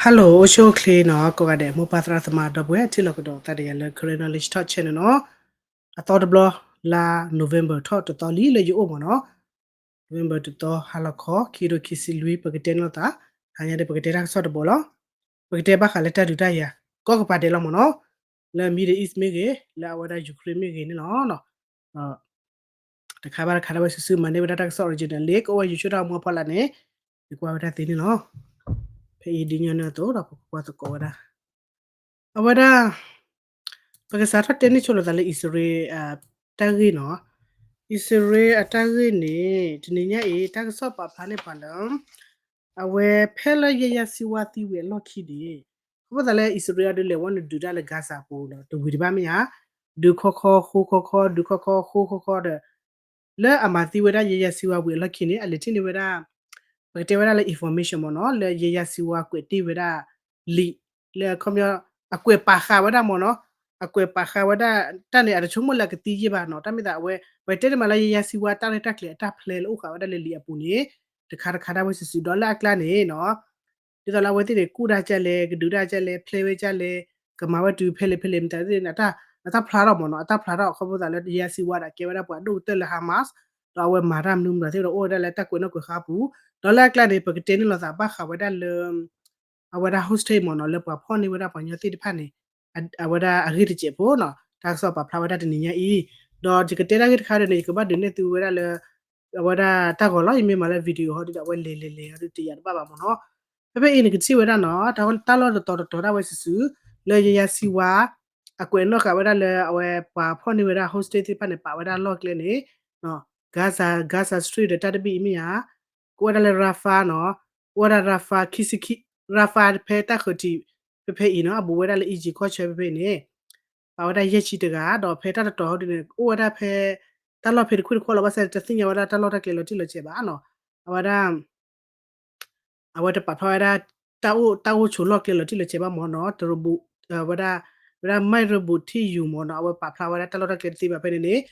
Hello အိၣ်ဆူၣ်အိၣ်ချ့နီၤ ကိးဂၤဒဲး မိၢ်ပၢ်သရၣ်သမါဒီပုၢ်ဝဲၢ် ထံၣ်လိာ်ကဒီးသးဒီးယၤလၢ Karen Knowledge Talk Channel နီၤ. အသီတဘျီ လါ November ထီၣ်တသီလံလၢယအိၣ်မ့ၢ်နီၤ. November တသီ ဟါလီၤခီ ခံကထိခံဆံလွံၢ် ပကတဲန့ၢ်လိာ်သး ဟါညါဒီး ပကတဲတၢ်ကစီၣ်တဘီလီၤ. ပကတဲဘၣ်ဃးလၢတၢ်ဒုးတၢ်ယၤ ကိးကပၤဒဲးလီၤမ့ၢ်နီၤ. လၢ Middle East မ့ၢ်ဂ့ၤ လၢအဝဲဒၣ် Ukraine မ့ၢ်ဂ့ၤန့ၣ်လီၤ. တခါဘၣ်တခါဒၣ်ဝဲစုာ်စုာ် မၤန့ၢ်ဝဲဒၣ်တၢ်ကစီၣ် original လံ ကအိၣ်ဝဲ YouTube တၢ်ဂီၤမူအဖီလာ်န့ၣ် ယကွၢ်ဝဲဒၣ်သ့န့ၣ်လီၤ. ဖဲအံၤဒုးညီနုၢ်အသိးဒီး ပကကွၢ်သကိးဝဲဒၣ် အဝဲဒၣ် ပကစးထီၣ်တဲန့ၢ်ဆိလိာ်သးလၢ အံၣ်စရ့လး တၢ်ဂ့ၢ်နီၤ. အံၣ်စရ့လး အတၢ်ဂ့ၢ်န့ၣ် တနံၤညါအံၤ တၢ်ကစီၣ်ပာ်ဖျါန့ၢ်ပှၤလၢ အဝဲဖဲလၢယဲယါစံဝါသံဝံၤအလီၢ်ခံန့ၣ် ခီဖျိသးလၢအံၣ်စရ့လးအဒုးလဲၤဝဲနုာ်ဒုးတၢ်လၢ Gaza အပူၤဒီး တဝံၤဒံးဘၣ်မ့ၢ်ဧါ, ဒုးခီခီဃိခီခီ ဒုးခီခီဃိခီခီဒီး လၢအမၤသံဝဲဒၣ်ယဲယါစံဝါဝံၤအလီၢ်ခံန့ၣ် အလဲၤထံၣ်န့ၢ်ဝဲဒၣ် ပကတဲဝဲဒၣ်လၢ information မ့ၢ်နီၤ လၢယဲယါစံဝါကွဲးတ့ၢ်ဝဲဒၣ်လံာ် လၢအခီပညီ အကွဲးပာ်ဃာ်ဝဲဒၣ်မ့ၢ်နီၤ, အကွဲးပာ်ဃာ်ဝဲဒၣ်တၢ်န့ၣ် အတဆိကမိၣ်လၢအကသံယဲၢ်ဘၣ်နီၤ. တၢ်မ့ၢ်သးအဝဲ ပတဲတမံၤလၢယဲယါစံဝါတၢ်ရဲၣ်တၢ်ကျဲၤအတၢ်ဖျဲလၢအိၣ်ဃာ်ဝဲဒၣ်လၢလံာ်အပူၤန့ၣ် တခါတခါဒၣ်ဝဲစုာ်စုာ်ဒီးလၢအကျါန့ၣ်နီၤ ဒ်သိးလၢအဝဲသ့ၣ်န့ၣ် ကူၣ်တၢ်ကလဲၣ် ကဒုးတၢ်ကလဲၣ် ဖျဲဝဲကလဲၣ် ကမၤဝဲတုၤဖဲလဲၣ်ဖဲလဲၣ် မတၤသ့ၣ်န့ၣ် အတၢ်ဖျါထီၣ်မ့ၢ်နီၤ အတၢ်ဖျါထီၣ် ခီဖျိသးလၢယဲယါစံဝါဒီးကဲဝဲဒၣ်ပှၤဒိၣ်ကတၢၢ်လၢ Hamas ဒီးအဝဲမၤတၢ်မနုၤမတၤသ့ၣ်ဒီးအိၣ်ဝဲဒၣ်လၢတၢ်ကွဲးနီၣ်ကွဲးဃါအပူၤ ဒီးလၢအကျါန့ၣ် ပကတဲန့ၢ်လိာ်သးဘၣ်ဃးဝဲဒၣ်လၢ အဝဲဒၣ် hostage မ့ၢ်နီၤ လၢပှၤဖီၣ်န့ၢ်ဝဲဒၣ်ပှၤကညီသ့ၣ်တဖၣ်န့ၣ် အဝဲဒၣ်အဂ့ၢ်တစဲးဖိနီၤ တၢ်ကစီၣ်ပာ်ဖျါဝဲဒၣ်တနံၤညါအံၤ ဒီးယကတဲတၢ်ဂ့ၢ်တခါဒီးန့ၣ် ယကဘၣ်ဒုးနဲၣ်သုဝဲဒၣ်လၢ အဝဲဒၣ်တၢ်ဂီၤလီၤ ယမ့ၢ်မၤလၢ video ဟီဒုးဒီး အဝဲလဲၤလဲၤလဲၤဟီဒုးတယာ်တဘၣ်ဘၣ်မ့ၢ်နီၤ. ဖဲဖဲအံၤန့ၣ် ကထံၣ်ဝဲဒၣ်နီၤ တၢ်လီၢ်တတီၤတတီၤဒၣ်ဝဲစုာ်စုာ် လၢယဲယါစံဝါ အကွဲးနီၣ်ဃာ်ဝဲဒၣ်လၢအဝဲပှၤဖီၣ်န့ၢ်ဝဲဒၣ် hostage သ့ၣ်တဖၣ်န့ၣ် ပာ်ဝဲဒၣ်လီၢ်ကျဲန့ၣ် Gaza Gaza Strip ဒီးတၢ်တဘ့ၣ်အံၤမ့ၢ်ဧါ ကအိၣ်ဝဲဒၣ်လၢ Rafah နီၤ ကအိၣ်ဝဲဒၣ် Rafah ခံဆံခံ Rafah ဖဲတၢ်ဃၢၤထံး ဖဲဖဲအံၤနီၤ အဘူးဝဲဒၣ်လၢ Egypt ကီၢ်ဆၢဖဲဖဲအံၤန့ၣ် ပာ်ဝဲဒၣ်ယဲၢ်ဆံတဂၤ ဒီးဖဲတၢ်တတီၤဟီဒုးန့ၣ် အိၣ်ဝဲဒၣ်ဖဲ တၢ်လီၢ်ဖဲတခွံၣ်တခီလီၤ ဘၣ်ဆၣ်န့ၣ် တသ့ၣ်ညါဝဲဒၣ်တၢ်လီၢ်တၢ်ကျဲလီၤတံၢ်လီၤဆဲးဘၣ်နီၤ အဝဲဒၣ် အဝဲတပာ်ဖျါဝဲဒၣ် တၢ်အိၣ် တၢ်အိၣ်ဆိးလီၢ်ကျဲလီၤတံၢ်လီၤဆဲးဘၣ်မ့ၢ်နီၤ တရဘူး ဝဲဒၣ် ဝဲဒၣ် မၢ်ရဘူးထံၣ်ယူၤ မ့ၢ်နီၤ အဝဲပာ်ဖျါဝဲဒၣ်တၢ်လီၢ်တၢ်ကျဲတသ့ဘၣ်ဖဲန့ၣ်န့ၣ်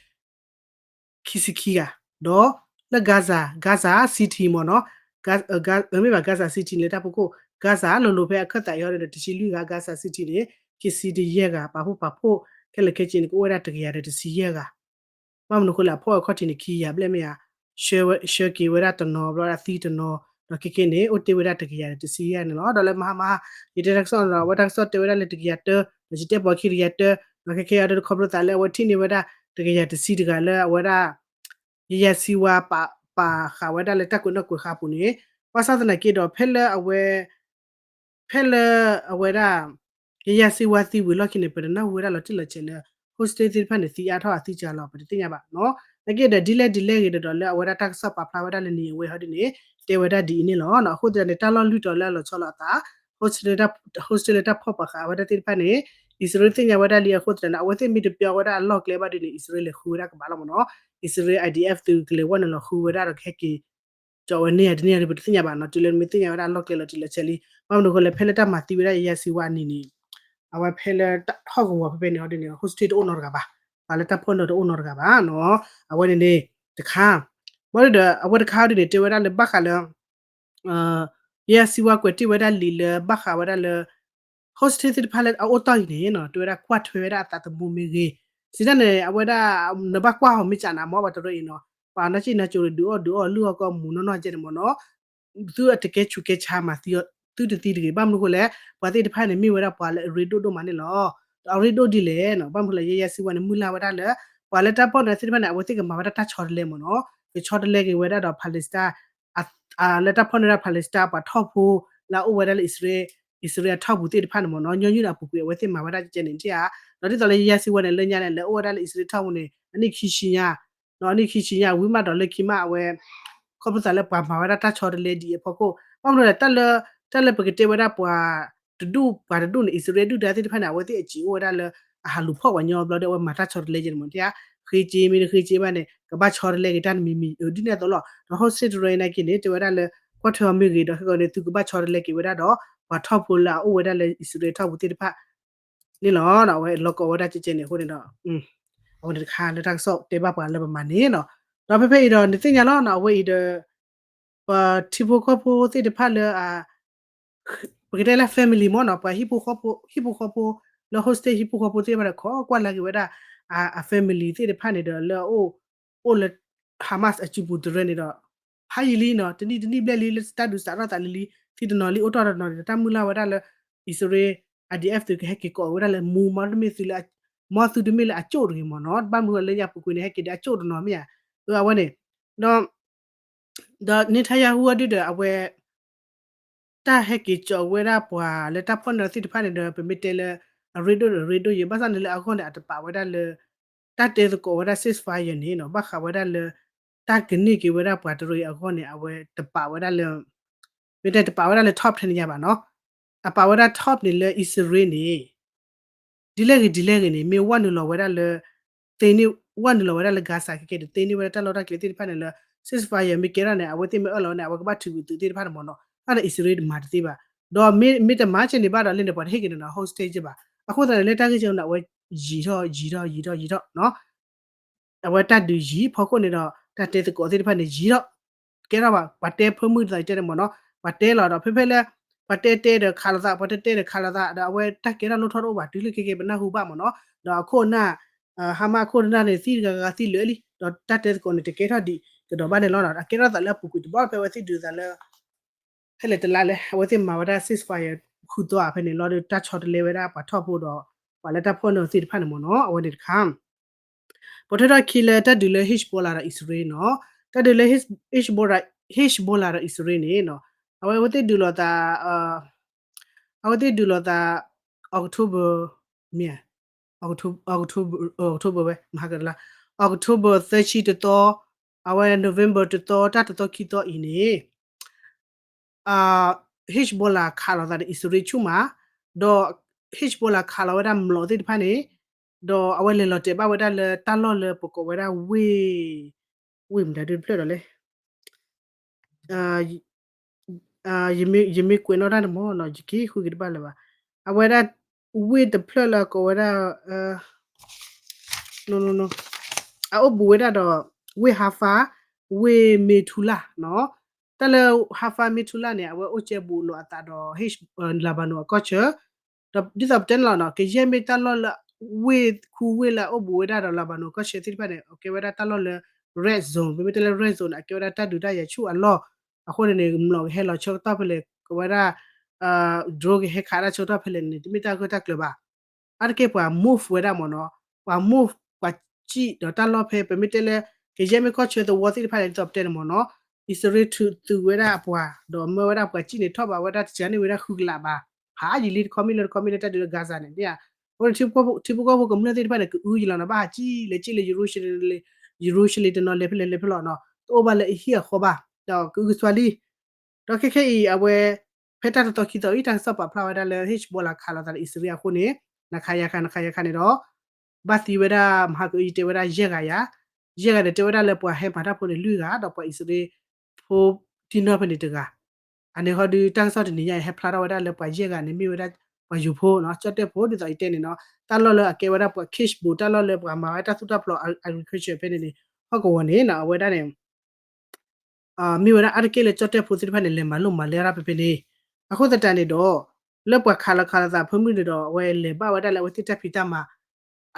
ခံဆံခံဂၤ ဒီးလၢ Gaza Gaza City မ့ၢ်နီၤ မ့ၢ်ဘၣ် Gaza City န့ၣ်လၢတၢ်ဖီခိၣ် Gaza လိၤလိၤဖဲအခၢၣ်သးအံၤဟီဒုးန့ၣ် တဆံလွံၢ်ဂၤ Gaza City န့ၣ် ခံဆံတယဲၢ်ဂၤ ပာ်ဖှိၣ်ပာ်ဖှိၣ် ခဲလၢာ်ခဲဆ့န့ၣ် ကအိၣ်ဝဲဒၣ်တကယၤဒီးတဆံယဲၢ်ဂၤ ဘၣ်မနုၤအဃိလဲၣ် အဖီၣ်အခီၣ်ထံးန့ၣ် ခံကယၤဘျဲၣ်မ့ၢ်ဧါ ဆှၢက့ၤဝဲဒၣ်တနီၤ ဘျီဒၣ်သံတနီၤ ဒီးခဲခဲန့ၣ် အိၣ်တ့ၢ်ဝဲဒၣ်တကယၤဒီးတဆံယဲၢ်န့ၣ်လီၤ. ဒီးလၢမဟါမဟါ ယတဲတၢ်ကစီၣ်ဒီး အဝဲတၢ်ကစီၣ်တဲဝဲဒၣ်လၢတကယၤတၢ ဒီးယတဲပိာ်ခံတကယၤတၢ ဒီးခဲခဲအံၤဒီးခီဖျိသးလၢအဝဲထံၣ်န့ၢ်ဝဲဒၣ် တကယၤတဆံတဂၤလၢအဝဲဒၣ် ယဲယါစံဝါ ပာ်ဃာ်ဝဲဒၣ်လၢတၢ်ကွဲးနီၣ်ကွဲးဃါအပူၤန့ၣ် ဘၣ်ဆၣ်သနာ်က့ဒီး ဖဲလၢအဝဲ ဖဲလၢအဝဲဒၣ် ယဲယါစံဝါသံဝံၤလီၢ်ခံန့ၣ် ပတနၢ်ဟူဝဲဒၣ်လီၤတံၢ်လီၤဆဲးလၢ hostage သ့ၣ်တဖၣ်န့ၣ် သံအါထီၣ်အသံစှၤလီၤ ပတသ့ၣ်ညါဘၣ်နီၤ. နာ်က့ဒီး ဒ်လဲၣ်ဒ်လဲၣ်ဂ့ၤဒီး လၢအဝဲဒၣ်တၢ်ကစီၣ်ပာ်ဖျါဝဲဒၣ်လၢနံၤအဝဲဟီဒ်န့ၣ် တဲဝဲဒၣ်ဒ်အံၤန့ၣ်လီၤ. အဃိသတးန့ၣ် တၢ်လီၢ်လွံၢ်တီၤလၢအလီၤဆီလိာ်အသး hostage လၢတၢ်ဖီၣ်ပာ်ဃာ်ဝဲဒၣ်သ့ၣ်တဖၣ်န့ၣ် အံၣ်စရ့လးသ့ၣ်ညါဝဲဒၣ်လံအဃိသတးန့ၣ် အဝဲသ့ၣ်မ့ၢ်တပျီဝဲဒၣ်အလီၢ်ကျဲဘၣ်ဒ်န့ၣ် အံၣ်စရ့လးလဲၤဃုဝဲဒၣ်ကဘၣ်လီၤမ့ၢ်နီၤ. အံၣ်စရ့လး I D F သုးကလဲၤဝဲန့ၣ်လီၤဃုဝဲဒၣ်ဒီးကဟဲက့ၤ ကၠီဝဲန့ၢ်ဧါတန့ၢ်ဧါဒီး ပတသ့ၣ်ညါဘၣ်နီၤ. တုၤလၢမ့ၢ်သ့ၣ်ညါဝဲဒၣ်အလီၢ်ကျဲလီၤတံၢ်လီၤဆဲးလံ ဘၣ်မနုၤအဃိလဲၣ် ဖဲလၢတၢ်မၤသံဝဲဒၣ်ယဲယါစံဝါအနံၤန့ၣ် အဝဲဖဲလၢဟီၣ်ကဝီၤဖဲဖဲန့ၣ်ဟီဒ်န့ၣ် hostage တအိၣ်နီတဂၤဘၣ်. ပှၤလၢတၢ်ဖီၣ်န့ၢ်တအိၣ်နီတဂၤဘၣ်နီၤ. အဝဲန့ၣ်န့ၣ် တခါ ဘၣ်ဒီး အဝဲတခါဟီဒ်န့ၣ် တဲဝဲဒၣ်လၢဘၣ်ဃးလၢ ယဲယါစံဝါကွဲးတ့ၢ်ဝဲဒၣ်လံာ်လၢဘၣ်ဃးဝဲဒၣ်လၢ hostage သ့ၣ်တဖၣ်လၢအအိၣ်တီၢ်အံၤန့ၣ်နီၤ တဲဝဲဒၣ်ကွၢ်ထွဲဝဲဒၣ်အသးသမူမ့ၢ်ဂ့ၤ, စံးတၢ်န့ၣ် အဝဲဒၣ် နဘၣ်ကွၢ်အီၤမ့ၢ်ကနၤမ့ၢ် ပှၤတရၢအံၤနီၤ ပှၤနီၢ်ကံၣ်နီၢ်ကၠိၤဒုးအီၣ်ဒုးအီၣ်လုၢ်အီၣ်ကီၢ်မူနီၢ်နီၢ်ကဲန့ၣ်မ့ၢ်နီၤ သုအတကဲဆူးကဲဆါမၤသံအီၤ သုတသံတဂ့ၤ. ဘၣ်မနုၤအဃိလဲၣ် ပှၤသ့ၣ်တဖၣ်န့ၣ် မ့ၢ်ဝဲဒၣ်ပှၤလၢအရ့ဒိၣ်ဒိၣ်မးန့ၣ်လီၤ. ဒီးအရ့ဒိၣ်ဒ်လဲၣ်နီၤ ဘၣ်မနုၤလဲၣ် ယဲယါစံဝါန့ၣ် မုၢ်လၢ်ဝဲဒၣ်လၢ ပှၤလၢတၢ်ဖီၣ်န့ၢ်သ့ၣ်တဖၣ်န့ၣ် အဝဲသ့ၣ်ကမၤဝဲဒၣ်တၢ်ဆီတလဲမ့ၢ်နီၤ ကဆီတလဲက့ၤဝဲဒၣ်ဒီး Palestine လၢတၢ်ဖီၣ်န့ၢ်ဝဲဒၣ် Palestine ပှၤထီၣ်ဖိလၢအအိၣ်ဝဲဒၣ်လၢ အံၣ်စရ့လးအထီၣ်ပူၤသ့ၣ်တဖၣ်န့ၣ်မ့ၢ်နီၤ ညီနုၢ်ဒီးအပူၤကွံာ် အဝဲသ့ၣ်မၤဝဲဒၣ်ကဲန့ၣ် ထံၣ်ဧါ. ဒီးဒ်သိးလၢယဲယါစံဝါန့ၣ် လၢညါန့ၣ် လဲၤအိၣ်ဝဲဒၣ်လၢအံၣ်စရ့လးထီၣ်ပူၤန့ၣ် အနံၣ်ခံဆံညါ အနံၣ်ခံဆံညါ ဝံၤမးဒီးလၢခံမး အဝဲ ခီဖျိသးလၢပှၤမၤဝဲဒၣ်တၢ်ဆီတလဲဒ်အံၤအဖီခိၣ် ဘၣ်မနုၤလဲၣ် တၢ်လၢပကတဲဝဲဒၣ်ပှၤတဒူၣ် ပှၤတဒူၣ်န့ၣ် အံၣ်စရ့လးဒုၣ်ဒါသ့ၣ်တဖၣ်န့ၣ် အဝဲသ့ၣ်အစံးအိၣ်ဝဲဒၣ်လၢ အဟးလူၤဖီၣ်ပှၤညီဘျီဒီး အဝဲမၤတၢ်ဆီတလဲကဲန့ၣ်မ့ၢ် ထံၣ်ဧါ. ဃ့က့မ့ၢ်တဃ့က့ဘၣ်န့ၣ် ကဘၣ်ဆီတလဲက့ၤတၢ်တမံၤမံၤ ဒ်န့ၣ်အသိးလီၤ. ဒီး hostage တရၢအံၤနာ်က့န့ၣ် တဲဝဲဒၣ်လၢ ကွၢ်ထွဲအီၤမ့ၢ်ဂ့ၤ ဒီးခဲကီန့ၣ် သုကဘၣ်ဆီတလဲက့ၤဝဲဒၣ်ဒီး ပှၤထီၣ်ဖိလၢအအိၣ်ဝဲဒၣ်လၢအံၣ်စရ့လးထီၣ်ပူၤသ့ၣ်တဖၣ် န့ၣ်လီၤ. အဝဲလီၤကီဝဲဒၣ်ကဲကဲန့ၣ်အဃိန့ၣ်ဒီး အဝဲန့ၣ်တခါလၢတၢ်ကစီၣ်တဲဘၣ်ပှၤလၢပမၤန့ၣ်နီၤ. ဒီးဖဲဖဲအံၤဒီး နသ့ၣ်ညါလီၤနီၤ အဝဲအံၤဒီး ပှၤထံဖိကီၢ်ဖိသ့ၣ်တဖၣ်လၢအ ပကတဲလၢ family မ့ၢ်နီၤ, ပှၤဟံၣ်ဖိဃီဖိ ဟံၣ်ဖိဃီဖိ လၢ hostage ဟံၣ်ဖိဃီဖိသ့ၣ်တဖၣ်ဒီး ခိးကွၢ်လၢက့ၤဝဲဒၣ် အ family သ့ၣ်တဖၣ်န့ၣ်ဒီး လၢအအိၣ် အိၣ်လၢ Hamas အစုပူၤတရၢန့ၣ်ဒီး ဖးယံာ်လံနီၤ, တနံၣ်တနံၣ်ဘျဲၣ်လံ လၢတၢ်ဒုးစးထီၣ်သးလံလံ သံတနီၤလံ အိၣ်ထီၣ်တနီၤန့ၣ်ဒီး တၢ်မုၢ်လၢ်ဝဲဒၣ်လၢ အံၣ်စရ့လး IDF သုးကဟဲက့ၤကိးဝဲဒၣ်လၢမူ မ့တမ့ၢ်သုးလၢ မ့ၢ်သုးတမ့ၢ်လၢအကၠိၣ်တဂ့ၤမ့ၢ်နီၤ, တဘၣ်မုၢ်ဝဲလၢညါပူၤကွံာ်န့ၣ် ဟဲက့ၤဒီးအကၠိၣ်တနီၤမ့ၢ်ဧါ, အဝဲန့ၣ် ဒီး ဒီး Netanyahu အဒုဒီး အဝဲ တၢ်ဟဲက့ၤကၠီးဝဲဒၣ်ပှၤလၢတၢ်ဖီၣ်န့ၢ်သ့ၣ်တဖၣ်န့ၣ်ဒီး ပမ့ၢ်တဲလၢ အရ့ဒိၣ်ဒီးရ့ဒိၣ်ယံၤ ဘၣ်ဆၣ်န့ၣ်လၢအဂီၢ်န့ၣ် အတပာ်ဝဲဒၣ်လၢ တၢ်တဲသကိးဝဲဒၣ် ceasefire န့ၣ်နီၤ, ဘၣ်ဃးဝဲဒၣ်လၢ တၢ်ကန့ၢ်က့ၤဝဲဒၣ်ပှၤတရၢအံၤအဂီၢ်န့ၣ် အဝဲတပာ်ဝဲဒၣ်လၢ မ့ၢ်တဲတပာ်ဝဲဒၣ်လၢ top ထဲန့ၣ်ညါဘၣ်နီၤ, အပာ်ဝဲဒၣ် top န့ၣ်လၢအံၣ်စရ့လးန့ၣ် ဒ်လဲၣ်ဂ့ၤဒ်လဲၣ်ဂ့ၤန့ၣ် မ့ၢ်ဝဲနုာ်လီၤဝဲဒၣ်လၢ သ့န့ၢ် ဝဲနုာ်လီၤဝဲဒၣ်လၢ Gaza ခဲကဲဒီး သ့န့ၢ်ဝဲဒၣ်တၢ်လီၢ်တၢ်ကျဲသ့ၣ်တဖၣ်န့ၣ်လၢ ceasefire မ့ၢ်ကဲထီၣ်န့ၣ် အဝဲသ့ၣ်မ့ၢ်အၢၣ်လီၤန့ၣ် အဝဲကဘၣ်ထုးကွံာ်သုးသ့ၣ်တဖၣ်န့ၣ်မ့ၢ်နီၤ, တၢ်ဒီးအံၣ်စရ့လးတမၤတသ့ဘၣ်, ဒီးမ့ၢ်တမၤကဲန့ၣ်ဘၣ်ဒီး လၢန့ၣ်ပှၤတဟ့ၣ်က့ၤန့ၣ်နီၤ hostage ဘၣ်, အဃိသတးန့ၣ် လၢတၢ်ဂ့ၢ်ကဲန့ၣ် အဝဲယံၤထီၣ်ယံၤထီၣ်ယံၤထီၣ်ယံၤထီၣ်နီၤ အဝဲတၢ်ဒုးယံၤဖီခိၣ်န့ၣ်ဒီး တၢ်တဲသကိးသ့ၣ်တဖၣ်န့ၣ် ယံၤထီၣ် ကဲထီၣ်ဘၣ် ပှၤတဲဖၢမုၢ်ဒ်သိးယတဲန့ၣ်မ့ၢ်နီၤ, ပှၤတဲလီၤဒီး ဖဲဖဲလၢ ပှၤတဲတဲဒီးခးလိာ်သး ပှၤတဲတဲဒီးခးလိာ်သး ဒီးအဝဲတၢ်ကဲထီၣ်လိၣ်ထီၣ်တအိၣ်ဘၣ် တုၤလၢခဲကဲပနၢ်ဟူဘၣ်မ့ၢ်နီၤ, ဒီးအခိၣ်အနၢ် Hamas အခိၣ်အနၢ်န့ၣ် သံတဂၤဂၤသံလၢာ်လံ ဒီးတၢ်တဲသကိးန့ၣ် တကဲထီၣ်ဒံးကဒီးဘၣ်န့ၣ်လီၤနီၤ, အကဲထီၣ်သးလၢအပူၤကွံာ်တဘျီဖဲအဝဲသ့ၣ်ဒုးသးလၢ ဖဲလဲၣ်တလါလဲၣ် အဝဲသ့ၣ်မၤဝဲဒၣ် ceasefire ဃုသီအဖဲန့ၣ်လီၤဒီး တၢ်ဆီတလဲဝဲဒၣ်ပှၤထီၣ်ဖိဒီး ပှၤလၢတၢ်ဖီၣ်န့ၢ်သ့ၣ်တဖၣ်န့ၣ်မ့ၢ်နီၤ အဝဲန့ၣ်တခါ ပိာ်ထွဲထီၣ်ခံလၢတၢ်ဒုးလၢ Hezbollah ဒီးအံၣ်စရ့လးနီၤ, တၢ်ဒုးလၢ Hezbollah Hezbollah ဒီးအံၣ်စရ့လးန့ၣ်နီၤ, အဝဲအဝဲသ့ၣ်ဒုးလိာ်သး အဝဲသ့ၣ်ဒုးလိာ်သး October မ့ၢ် October October ဝဲ မဟါကတလါ October သၢဆံတသီ, အဝဲ November တသီ တၢ်တသီခံသီအံၤန့ၣ် Hezbollah ခးလိာ်သးဒီးအံၣ်စရ့လးဆူၣ်မး, ဒီး Hezbollah ခးလီၤဝဲဒၣ်မျိာ်သ့ၣ်တဖၣ်န့ၣ်, ဒီးအဝဲလဲၤလီၤတဲာ်ဘၣ်ဝဲဒၣ်လၢတၢ်လီၢ်လၢပကိးဝဲဒၣ်ဝ့ၢ်, ဝ့ၢ်မတၤဒုတဖျၢၣ်ဒီးလဲၣ် ယမ့ၢ်ကွဲးနီၣ်တၢ်န့ၣ်မ့ၢ်နီၤ ယက့ၤဃုက့ၤတဘၣ်လၢၤဘၣ်. အဝဲဒၣ် ဝ့ၢ်တဖျၢၣ်လၢကိးဝဲဒၣ် အအိၣ်ဘူးဝဲဒၣ်ဒီး ဝ့ၢ် Haifa ဝ့ၢ် Metula နီၤ. တၢ်လၢ Haifa Metula န့ၣ် အဝဲအိၣ်ကဲဘူးလိာ်အသးဒီး Lebanon အကီၢ်ဆၢ ဒီးဒ်သိးပတဲန့ၣ်လီၤနီၤ ကယဲၢ်မ့ၢ်တၢ်လီၢ်လၢ ဝ့ၢ်ခူဝ့ၢ်လၢအအိၣ်ဘူးဝဲဒၣ်ဒီး Lebanon ကီၢ်ဆၢသ့ၣ်တဖၣ်န့ၣ် အကဲဝဲဒၣ်တၢ်လီၢ်လၢ red zone ပမ့ၢ်တဲလၢ red zone န့ၣ် အကဲဝဲဒၣ်တၢ်ဒုးတၢ်ယၤဆူၣ်အလီၢ်, အဃိန့ၣ်န့ၣ် မျိာ်ကဟဲလီၤဆၢကတီၢ်ဖဲလဲၣ် ကဝဲဒၣ် drone ကဟဲခးတၢ်ဆၢကတီၢ်ဖဲလဲၣ်န့ၣ် တမ့ၢ်တၢ်ဂၢၢ်တၢ်ကျၢၤဘၣ်. အါတက့ၢ်ပှၤ move ဝဲဒၣ်မ့ၢ်နီၤ ပှၤ move ပှၤစံၣ်ဒီးတၢ်လီၢ်ဖဲ ပမ့ၢ်တဲလၢ ကယဲၢ်မ့ၢ်ကီၢ်ဆၢသဝီသ့ၣ်တဖၣ်န့ၣ် ဒ်သိးပတဲန့ၣ်မ့ၢ်နီၤ အံၣ်စရ့လးထုးသုးဝဲဒၣ်အပှၤ ဒီးမၢဝဲဒၣ်ပှၤစံၣ်န့ၣ် ထီၣ်ဘးဝဲဒၣ်တစှၤန့ၢ်ဝဲဒၣ်ဃုကလးဘး ဖးယံာ်လံတခီမ့ၢ်လၢတခီမ့ၢ်လၢတၢ်ဒုးလၢ Gaza န့ၣ် အဃိန့ၣ် ထံဖိကီၢ်ဖိကမျၢၢ်သ့ၣ်တဖၣ်န့ၣ် ကအုယလီၤနီၤ ဘၣ်ဟးစံၣ်လဲၤစံၣ်လၢ Jerusalem တနီၤလဲၤဖဲလဲၣ်လဲၤဖဲလဲၣ်နီၤ တအိၣ်ဘၣ်လၢအဟံၣ်အဃီဘၣ် ဒီးကအုကစွါလံ ဒီးခဲခဲအံၤအဝဲ ဖဲတၢ်တသီခံသီအံၤ တၢ်ကစီၣ်ပာ်ဖျါဝဲဒၣ်လၢ Hezbollah ခးလိာ်သးဒီးအံၣ်စရ့လးအဃိန့ၣ် နခးယၤခး နခးယၤခးန့ၣ်ဒီး ဘၣ်သံဝဲဒၣ် မဟါကအု ယတဲဝဲဒၣ်ယဲၢ်ဂၤယၤ ယဲၢ်ဂၤန့ၣ် တဲဝဲဒၣ်လၢပှၤဟဲမၤတၢ်ဖိန့ၣ်လွံၢ်ဂၤ ဒီးပှၤအံၣ်စရ့လးဖိတံၢ်နီၢ်ဖဲန့ၣ်တဂၤ အန့ၣ်ဟီဒုး တၢ်ကစီၣ်တနံၤညါအံၤ ဟဲဖျါထီၣ်ဝဲဒၣ်လၢပှၤယဲၢ်ဂၤန့ၣ် မ့ၢ်ဝဲဒၣ်ပှၤယိၤဖိနီၤ ကၠီၣ်တဲၣ်ဖိ ဒ်သိးယတဲန့ၣ်နီၤ တၢ်လီၢ်လၢအကဲဝဲဒၣ်ပှၤ Kibbutz တၢ်လီၢ်လၢပှၤမၤဝဲတၢ်သူၣ်တၢ်ဖျိ agriculture ဖဲန့ၣ်န့ၣ် ဟီၣ်ကဝီၤန့ၣ်နီၤ အဝဲဒၣ်န့ၣ် မ့ၢ်ဝဲဒၣ်အါတက့ၢ်လၢကၠီၣ်တဲၣ်ဖိသ့ၣ်တဖၣ်န့ၣ် လဲၤမၤလိမၤလဲတၢ်ဖဲဖဲန့ၣ် အဃိသတးန့ၣ်ဒီး လၢပှၤခးလီၤခးလိာ်သးဖၢမုၢ်န့ၣ်ဒီး အဝဲလဲၤဘၣ်ဝဲဒၣ်လၢအဝဲသ့ၣ်တၢ်ဖံးတၢ်မၤ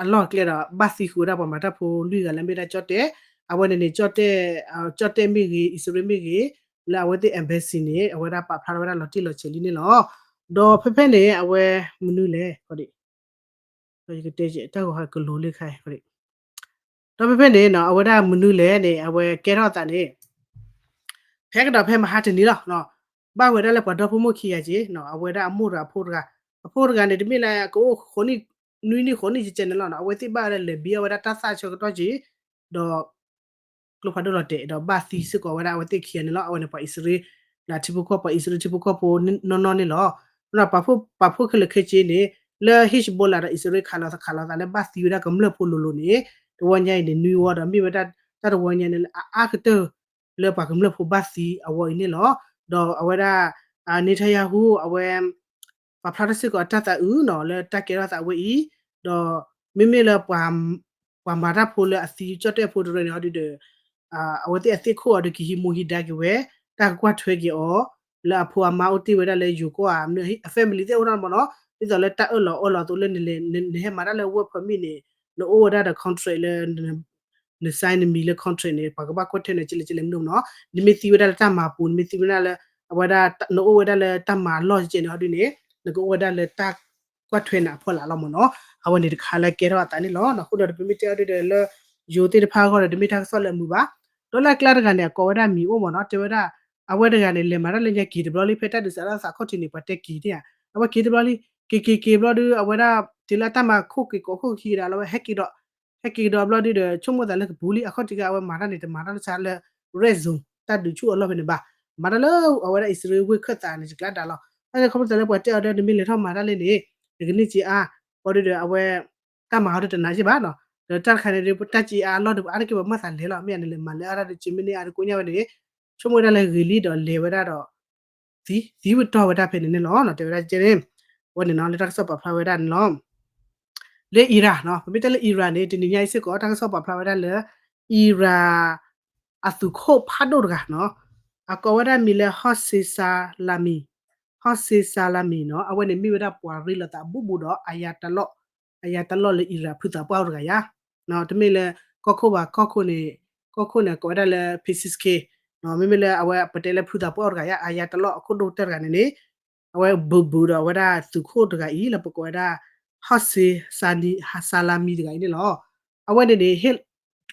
အလီၢ်အကျဲဒီး ဘၣ်သံဃုာ်ဝဲဒၣ်ပှၤမၤတၢ်ဖိလွံၢ်ဂၤလၢမ့ၢ်ဒၣ်ကၠီၣ်တဲၣ် အဝဲန့ၣ်န့ၣ် ကၠီၣ်တဲၣ် ကၠီၣ်တဲၣ်မ့ၢ်ဂ့ၤ အံၣ်စရ့လးမ့ၢ်ဂ့ၤ လၢအဝဲသ့ၣ် embassy န့ၣ် အဝဲဒၣ်ပာ်ဖျါထီၣ်ဝဲဒၣ်လီၤတံၢ်လီၤဆဲးလံန့ၣ်လီၤ. ဒီးဖဲဖဲန့ၣ် အဝဲမနုၤလဲၣ် ဒီးယကတဲတၢ်ဂီၤဟးကလိၤလၢခါ ဒီးဖဲဖဲန့ၣ်နီၤ အဝဲဒၣ်မနုၤလဲၣ်န့ၣ် အဝဲကဲထီၣ်သးန့ၣ် ဖဲကဒီးဖဲမဟါတနံၤလီၤ ဘၣ်ဝဲဒၣ်လၢပှၤဒီဖိမိၢ်ခံဂၤက့ၤ အဝဲဒၣ်အမိၢ်တဂၤအဖိတဂၤ အဖိတဂၤန့ၣ် တမ့ၢ်လၢကအိၣ်ဃိးနံၣ် နွံနံၣ်ဃိးနံၣ်ကဲကဲန့ၣ်လီၤနီၤ အဝဲသ့ၣ်ဘၣ်ဝဲဒၣ်လဲၤဘံအဝဲဒၣ်တၢ်သၣ်ဆၢကတီၢ်က့ၤ ဒီး ကျိဖးဒိၣ်လီၤတဲာ် ဒီးဘၣ်သံစ့ၢ်ကီးဝဲဒၣ်အဝဲသ့ၣ်ခံဂၤန့ၣ်လီၤ. အဝဲန့ၣ်ပှၤအံၣ်စရ့လးထံဖိကီၢ်ဖိ ပှၤအံၣ်စရ့လးထံဖိကီၢ်ဖိနီၢ်နီၢ်န့ၣ်လီၤ. ဒီးပာ်ဖှိၣ်ခဲလၢာ်ခဲဆ့န့ၣ် လၢ Hezbollah ဒီးအံၣ်စရ့လးခးလိာ်သးခးလိာ်သးလၢဘၣ်သံဝဲဒၣ်ကမျၢၢ်ဖိလိၤလိၤန့ၣ် တဝီညါအံၤန့ၣ် နွံဝီဒီးမ့ၢ်ဝဲဒၣ်တၢ်တဝီညါန့ၣ် အအါကတၢၢ်လၢပှၤကမျၢၢ်ဖိဘၣ်သံအဝီအံၤန့ၣ်လီၤ. ဒီးအဝဲဒၣ် Netanyahu အဝဲ ပာ်ဖျါထီၣ်စ့ၢ်ကီးအတၢ်သးအုးနီၤ လၢတၢ်ကဲထီၣ်သးဝဲအံၤ, ဒီးမ့မ့ၢ်လၢ ပှၤမၤတၢ်ဖိလၢအသံကၠီၣ်တဲၣ်ဖိတရၢန့ၣ် ဟီဒုဒီး အဝဲသ့ၣ်အသ့ၣ်ခိၣ်အီၤဒီးကဟံးမူဟံးဒါက့ၤဝဲ, တၢ်ကကွၢ်ထွဲက့ၤအီၤ, လၢအဖိအမါအိၣ်တ့ၢ်ဝဲဒၣ်လၢယိၤကီၢ်ဧါ, အ family သ့ၣ်အိၣ်ထီၣ်မ့ၢ်နီၤ, ဒ်သိးလၢတၢ်အၢၣ်လီၤအီလီၤအသိးလၢနလဲၤ နဟဲမၤတၢ်လၢ work permit န့ၣ် နအိၣ်ဝဲဒၣ်ဒီး contract လၢ န sign နမံၤလၢ contract န့ၣ် ပှၤကဘၣ်ကွၢ်ထွဲနၤကလဲၣ်ကလဲၣ်မ့ၢ်နီၤ, နမ့ၢ်သံဝဲဒၣ်လၢတၢ်မၤပူၤ နမ့ၢ်သံဝဲဒၣ်လၢ အဝဲဒၣ် နအိၣ်ဝဲဒၣ်လၢတၢ်မၤလီၢ်ကဲန့ၣ်ဟီဒုန့ၣ် နကအိၣ်ဝဲဒၣ်လၢတၢ်ကွၢ်ထွဲနၤအဖီလာ်လီၤမ့ၢ်နီၤ, အဝဲန့ၣ်တခါလၢကဲထီၣ်အသးန့ၣ်လီၤ. အဃိဒီးတမ့မ့ၢ်တဲအီၤဒ်ဒီးလၢ ယိၤသ့ၣ်တဖၣ်အဂီၢ်ဒီး တမ့ၢ်တၢ်ကစီၣ်လၢအမုာ်ဘၣ်, ဒီးလၢအကျါတဂၤန့ၣ် အကိးဝဲဒၣ်မံၤအိၣ်မ့ၢ်နီၤ, တဲဝဲဒၣ် အဝဲတဂၤန့ၣ် လဲၤမၤတၢ်လၢညါက့ၤတဘျီလံ ဖဲတၢ်ဒုးစးထီၣ်သးခီၣ်ထံးန့ၣ် ပှၤတဲက့ၤန့ၣ်ဧါ, အဝဲက့ၤတဘျီလံ, က့ၤက့ၤက့ၤဘျီဒုး အဝဲဒၣ်တုၤလၢအတၢ်မၤခိၣ်က့ၤကိးခိၣ်ခံကဒါလီၤဝဲ ဟဲက့ၤဒီး ဟဲက့ၤကဒီးဘျီဒုးဒီး ဆိကမိၣ်သးလၢကပူၤလံ အခီၣ်ထံးက့ၤ အဝဲမၤတၢ်န့ၣ် တမၤတၢ်လၢဆါလၢ red zone တၢ်ဒုးဆူၣ်အလီၢ်ဖဲန့ၣ်ဘၣ်, မၤတၢ်လၢအဝဲဒၣ်အံၣ်စရ့လးဝ့ၢ်ခၢၣ်သးန့ၣ် ယကျါဒါလီၤ. တၢ်ခီဖျိလၢပှၤတဲအီၤဒီး နမ့ၢ်လဲၤထီၣ်မၤတၢ်လၢန့ၣ် နကန့ၢ်က့ၤအါ, ဘျီဒုးဒီး အဝဲ တၢ်မၤဟီဒုးတနာ်က့ၤဘၣ်နီၤ, ဒီးတၢ်တခါန့ၣ် တၢ်က့ၤအါအလီၢ်ဒီး ပှၤအါတက့ၢ်ပှၤမၤသးလဲၤလီၤ မ့ၢ်အန့ၣ်လဲၤမၤလၢအါတၢ်ဒီး က့ၤမ့ၢ်န့ၢ်အါတကိးညါဝဲန့ၣ် ဆိကမိၣ်ဝဲဒၣ်လၢဂ့ၤလံဒီးလဲၤဝဲဒၣ်ဒီး သံ သံဝဲတီၢ်ဝဲဒၣ်ဖဲန့ၣ်န့ၣ်လီၤ. တဲဝဲဒၣ်ကဲန့ၣ် အဝဲန့ၣ်နီၤ လၢတၢ်ကစီၣ်ပာ်ဖျါဝဲဒၣ်န့ၣ်လီၤ. လၢ Iran နီၤ ပမ့ၢ်တဲလၢ Iran န့ၣ် တနံၤညါအံၤစ့ၢ်ကီး တၢ်ကစီၣ်ပာ်ဖျါဝဲဒၣ်လၢ Iran အသုးခိၣ်ဖးဒိၣ်တဂၤနီၤ အကိးဝဲဒၣ်မံၤလၢ Hossein Salami, Hossein Salami နီၤ အဝဲန့ၣ်မ့ၢ်ဝဲဒၣ်ပှၤရ့လိာ်သးအဘူးဘူးဒီး အယၤတလီၢ်, အယၤတလီၢ်လၢ Iran ဖုသးပှၢ်အိၣ်တဂၤယါ, တမ့ၢ်လၢ ကီၢ်ခိၣ်ဘၣ် ကီၢ်ခိၣ်န့ၣ် ကီၢ်ခိၣ်န့ၣ် ကိးဝဲဒၣ်လၢ Pezeshkian မ့မ့ၢ်လၢအဝဲပတဲလၢဖုသးပှၢ်အိၣ်တဂၤယါ အယၤတလီၢ်အခိၣ်ဒိၣ်ကတၢၢ်တဂၤန့ၣ်န့ၣ် အဝဲဘူးဘူးဒီးအဝဲဒၣ်သုးခိၣ်တဂၤအံၤ လၢပကိးဝဲဒၣ် Hossein Salami တဂၤအံၤန့ၣ်လီၤ. အဝဲန့ၣ်န့ၣ် ဟ့ၣ်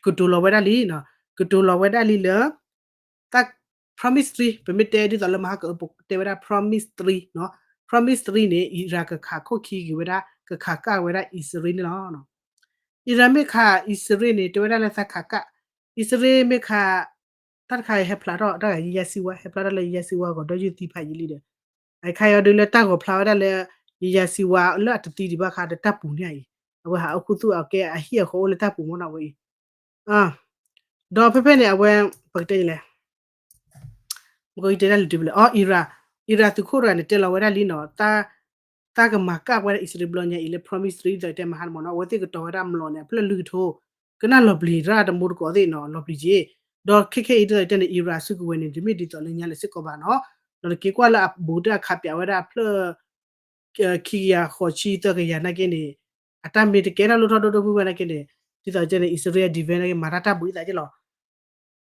ကတိၤလီၤဝဲဒၣ်လံနီၤ, ကတိၤလီၤဝဲဒၣ်လံလၢ တၢ် promise three ပမ့ၢ်တဲဒ်သိးလၢမဟါက တဲဝဲဒၣ် promise three နီၤ, promise three န့ၣ် Iran ကခးခိၣ်ခံက့ၤဝဲဒၣ် ကခးကၣ်ဝဲဒၣ်အံၣ်စရ့လးန့ၣ်လီၤ. Iran မ့ၢ်ခးအံၣ်စရ့လးန့ၣ် တဲဝဲဒၣ်လၢသးခးကၣ်, အံၣ်စရ့လးမ့ၢ်ခး တၢ်တခါအံၤဟဲဖျါထီၣ်တၢ်ဂၤ ယယါစံဝါ ဟဲဖျါထီၣ်လၢယယါစံဝါဂီၤဒီးယုၢ်သံဖးယံာ်လံဒီး အခါအံၤဒုးလၢတၢ်ဂီၤဖျါဝဲဒၣ်လၢ ယယါစံဝါလၢအတသံဒံးဘၣ်ခါဒီးတၢ်ပူၤန့ၣ်အံၤ အဝဲဟးအိၣ်ခူသူၣ်အကဲအဟံၣ်အဃီအိၣ်လၢတၢ်ပူၤမ့ၢ်နီၤဝဲအံၤ ဒီးဖဲဖဲန့ၣ် အဝဲ ပကတဲလဲၣ် မ့ၢ်တဲဒၣ်လၢတုၤဖဲလဲၣ် အီ Iran, Iran သုးခိၣ်တဂၤန့ၣ် တဲလီၤဝဲဒၣ်လံနီၤ, တၢ်ကမၤကၣ်ဝဲဒၣ်အံၣ်စရ့လးဘျီညါအံၤလၢ promise three ဒ်သိးတဲမဟါန့ၣ်မ့ၢ်နီၤ, အဝဲသ့ၣ်ကတီၤဝဲဒၣ်မျိာ်န့ၣ် အဖျၢၣ်လွံၢ်ကထိ, ကနၣ်လီၤပျံၤတၢ်တမူတကိးသ့ၣ်နီၤ, လီၤပျံၤက့ၤ, ဒီးခဲခဲအံၤဒ်သိးတဲန့ၣ် Iran စုကဝဲၤန့ၣ် တမ့ၢ်ဒ်သိးလၢညါလၢစ့ၢ်ကီးဘၣ်နီၤ, ဒီးနက့ၤကွၢ်လၢအဘူးတၢ်အခးပၠးဝဲဒၣ်အဖျၢၣ် ခံကယၤဃိးဆံသၢကယၤနာ်က့န့ၣ်, အတၢ်မ့ၢ်တကဲထီၣ်လိၣ်ထီၣ်ဒိၣ်ဒိၣ်မုၢ်မုၢ်နာ်က့န့ၣ်, ဒ်သိးကဲန့ၣ် အံၣ်စရ့လး defense နာ်က့ မၤတၢ်တၢ်ဘူးအံသးက့လီၤ.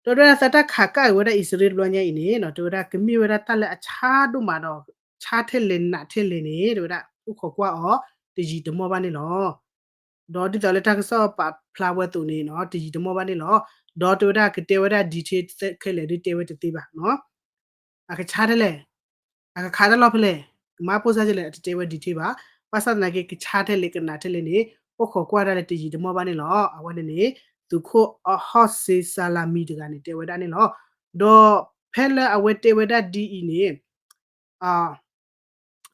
ဒီးတဲဝဲဒၣ်သးတၢ်ခးကၣ်ဝဲဒၣ်အံၣ်စရ့လးတဘျီညါအံၤန့ၣ်, တဲဝဲဒၣ်ကမ့ၢ်ဝဲဒၣ်တၢ်လၢအဆါဒိၣ်မးဒီး ဆါထဲလဲၣ်နးထဲလဲၣ်န့ၣ် တဲဝဲဒၣ် အိၣ်ခိးကွၢ်အီၤ တယံာ်တမီၢ်ဘၣ်န့ၣ်လီၤ. ဒီးဒ်သိးလၢတၢ်ကစီၣ်ပာ်ဖျါဝဲအသိးန့ၣ်နီၤ, တယံာ်တမီၢ်ဘၣ်န့ၣ်လီၤ. ဒီးတဲဝဲဒၣ်ကတဲဝဲဒၣ် detail ခဲလၢာ်ဒုးတဲဝဲတသ့ဘၣ်နီၤ. အကဆါထဲလဲၣ်, အကခးတၢ်လီၢ်ဖဲလဲၣ်, ကမၤပိၢ်စၢ်ထဲလဲၣ် အတတဲဝဲ detail ဘၣ်. ဘၣ်ဆၣ်သနာ်က့ ကဆါထဲလဲၣ် ကနးထဲလဲၣ်န့ၣ် အိၣ်ခိးကွၢ်ဒၣ်လၢတယံာ်တမီၢ်ဘၣ်န့ၣ်လီၤ. အဝဲန့ၣ်န့ၣ် သုးခိၣ် Hossein Salami တဂၤန့ၣ် တဲဝဲဒၣ်န့ၣ်လီၤ. ဒီးဖဲလၢအဝဲတဲဝဲဒၣ်ဒ်အံၤန့ၣ်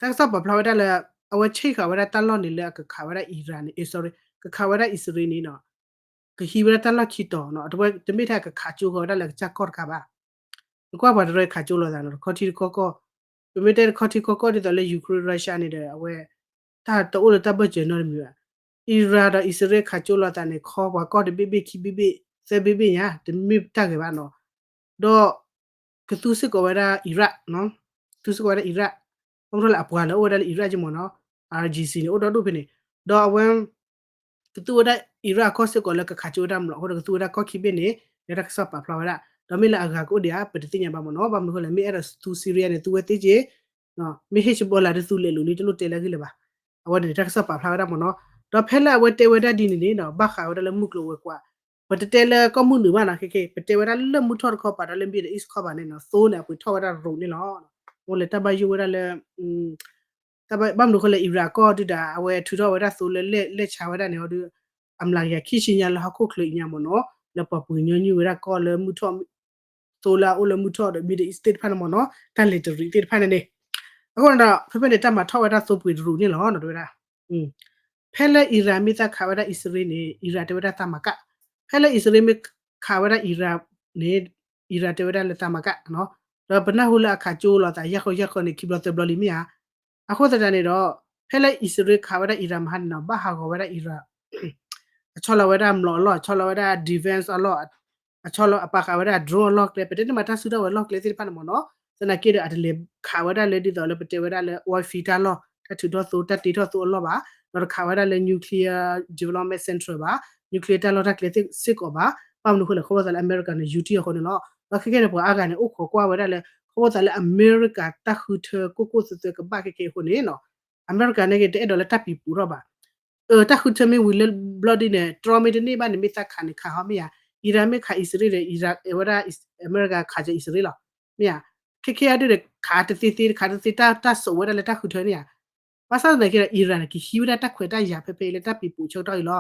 တၢ်ကစီၣ်ပာ်ဖျါဝဲဒၣ်လၢ အဝဲဆ့ၣ်ဃာ်ဝဲဒၣ်တၢ်လီၢ်န့ၣ်လၢအကခးဝဲဒၣ် Iran န့ၣ်, အ့ sorry, ကခးဝဲဒၣ်အံၣ်စရ့လးန့ၣ်နီၤ, ကဟံးဝဲဒၣ်တၢ်လီၢ်ခံတီၤနီၤ, တမ့ၢ်ထဲကခးကၠိဃီၤဝဲဒၣ်လၢကစၢ်ကီၢ်တခါဘၣ်. နကွၢ်ပှၤတရၢခးကၠိလိာ်သးနီၤ, တခီထံတခီကီၢ်, ပမ့ၢ်တဲတခီထံကီၢ်ကီၢ်ဒ်သိးလၢ Ukraine Russia န့ၣ်ဒီး အဝဲ တၢ်တအိၣ်လၢတၢ်ဘၢၣ်စၢၤနီတမံၤဘၣ်. Iran ဒီးအံၣ်စရ့လးခးကၠိလိာ်သးန့ၣ် ခီပှၤကီၢ်တဘ့ၣ်ဘ့ၣ်ခံဘ့ၣ်ဘ့ၣ် သၢဘ့ၣ်ဘ့ၣ်ညါ တမ့ၢ်တၢ်ဂ့ၤဘၣ်နီၤ. ဒီး ကသူစ့ၢ်ကီးဝဲဒၣ် Iraq နီၤ, သူစ့ၢ်ကီးဝဲဒၣ် Iraq, ခီဖျိလၢအပှၤလၢအိၣ်ဝဲဒၣ်လၢ Iraq က့မ့ၢ်နီၤ, R G C န့ၣ် အိၣ်ဒီဒူၣ်ဖဲန့ၣ်, ဒီးအဝဲ ကသူဝဲဒၣ် Iraq အကီၢ်စ့ၢ်ကီးလၢကခးကၠိဝဲဒၣ်မျိာ် အဃိဒီးကသူဝဲဒၣ်ကီၢ်ခံဘ့ၣ်န့ၣ် လၢတၢ်ကစီၣ်ပာ်ဖျါဝဲဒၣ်, ဒီးမ့ၢ်လၢအဂၤကအိၣ်ဒံးဧါ ပတသ့ၣ်ညါဘၣ်မ့ၢ်နီၤ, ဘၣ်မနုၤအဃိလဲၣ် မ့ၢ်အဲၣ်ဒိးသူ Syria န့ၣ် သူဝဲသ့က့ၢ် မ့ၢ် Hezbollah ဒုးသူလဲၤလိာ်န့ၣ် တလိၣ်တဲလၢအဂ့ၢ်လၢၤဘၣ်. အဝဲန့ၣ်တၢ်ကစီၣ်ပာ်ဖျါဝဲဒၣ်မ့ၢ်နီၤ, ဒီးဖဲလၢအဝဲတဲဝဲဒၣ်ဒ်န့ၣ်န့ၣ်နီၤ ဘၣ်ဃးဝဲဒၣ်လၢမုၢ်ကျိၤဝဲၤကွာ်, ပတတဲလၢကီၢ်မုၢ်နုာ်ဘၣ်နီၤ, ခဲကဲ ပတဲဝဲဒၣ်လၢမုၢ်ထီၣ်တခီပၤဒီးလၢ Middle East ခီပၤန့ၣ်နီၤ, သိန့ၣ် အပှ့ၤထီၣ်ဝဲဒၣ်ရိးန့ၣ်လီၤ. အိၣ်လၢတၢ်ဘၣ်ယိၣ်ဝဲဒၣ်လၢ ဘၣ်မနုၤအဃိလဲၣ် Iraq ကီၢ်ဒုးဒီး အဝဲထုးထီၣ်ဝဲဒၣ်သိလၢလဲၣ်ဆါဝဲဒၣ်န့ၣ်အီၤဒီး အမျးကယၤခံဆံညါလၢဟီၣ်ခိၣ်ချၢအံၤညါမ့ၢ်နီၤ, လၢပှၤပှ့ၤညီနုၢ်ဝဲဒၣ်ကီၢ်လၢမုၢ်ထီၣ် သိလၢအအိၣ်လၢမုၢ်ထီၣ်ဒီး Middle East သ့ၣ်တဖၣ်န့ၣ်မ့ၢ်နီၤ, တၢ်လဲၤတရံးသ့ၣ်တဖၣ်န့ၣ်န့ၣ်, အဃိန့ၣ်ဒီး ဖဲဖဲန့ၣ် တၢ်မၤထီၣ်ဝဲဒၣ်သိပှ့ၤတရူးန့ၣ်လီၤ တဲဝဲဒၣ်. ဖဲလၢ Iran မ့ၢ်သးခးဝဲဒၣ်အံၣ်စရ့လးန့ၣ် Iran တဲဝဲဒၣ်သးမၤကၣ်, ဖဲလၢအံၣ်စရ့လးမ့ၢ်ခးဝဲဒၣ် Iran န့ၣ် Iran တဲဝဲဒၣ်လၢသးမၤကၣ်နီၤ, ဒီးပနၢ်ဟူလၢအခးကၠိလိာ်သးယဲၢ်ဃီယဲၢ်ဃီန့ၣ် ခံဘျီသၢဘျီလံမ့ၢ်ဧါ. အဃိသတးန့ၣ်ဒီး ဖဲလၢအံၣ်စရ့လးခးဝဲဒၣ် Iran မဟါန့ၣ်နီၤ ဘၣ်ဟးဂီၤဝဲဒၣ် Iran အဆီလီၤဝဲဒၣ်မျိာ်အလီၢ်, အဆီလီၤဝဲဒၣ် defense အလီၢ်, အဆီလီၤအပာ်ဃာ်ဝဲဒၣ် drone အလီၢ်ကျဲ, ပတဲန့ၣ်မးတၢ်စုထီၣ်ဝဲလီၢ်ကျဲသ့ၣ်တဖၣ်န့ၣ်မ့ၢ်နီၤ, သနာ်က့ဒီး အတလဲၤခးဝဲဒၣ်လၢဒ်သိးလၢပတဲဝဲဒၣ်လၢ oil field တၢ်လီၢ် တၢ်ထုးထီၣ်သိ တၢ်တ့ထီၣ်သိအလီၢ်ဘၣ်, ဒီးတခးဝဲဒၣ်လၢ nuclear development center ဘၣ်, nuclear တၢ်လီၢ်တၢ်ကျဲစ့ၢ်ကီးဘၣ်. ဘၣ်မနုၤအဃိလဲၣ် ခီဖျိသးလၢအမဲရကၤန့ၣ် ယူၤထံၣ်အဃိန့ၣ်လီၤ. ဒီးခဲကနံၣ်န့ၣ် ပှၤအါဂၤန့ၣ် အိၣ်ခိးကွၢ်ဝဲဒၣ်လၢ ခီဖျိသးလၢအမဲရကၤတၢ်ဃုထၢကိၢ်ကိၢ်သၢသၢကဘၣ်ခဲကနံၣ်အဃိန့ၣ်နီၤ အမဲရကၤန့ၣ်က့ၤတအဲၣ်ဒိးလၢတၢ်ပံၤပူၤထီၣ်ဘၣ်. အ တၢ်ဃုထၢမ့ၢ်ဝံၤလၢဘျီဒ်န့ၣ် တြီမ့ၢ်တန့ၢ်ဘၣ်န့ၣ် မ့ၢ်သးခးန့ၣ်ခးဟီမ့ၢ်ဧါ, အံရၣ်မ့ၢ်ခးအံၣ်စရ့လးဒီး အံရၣ်ဝဲဒၣ် အမဲရကၤခးစၢၤအံၣ်စရ့လးလီၤ. မ့ၢ်ဧါ, ခဲခဲအံၤဒ်န့ၣ် ခးတသ့သ့ ခးတသ့ တၢ်စိာ်ဝဲဒၣ်လၢတၢ်ဃုထၢန့ၣ်ဧါ. ဘၣ်ဆၣ်သနာ်က့ဒီး အံရၣ်န့ၣ် ကဟံးဝဲဒၣ်တၢ်ခွဲးတၢ်ယာ်ဖဲဖဲအံၤလၢတၢ်ပံၤပူၤဆၢကတီၢ်အံၤလီၤ.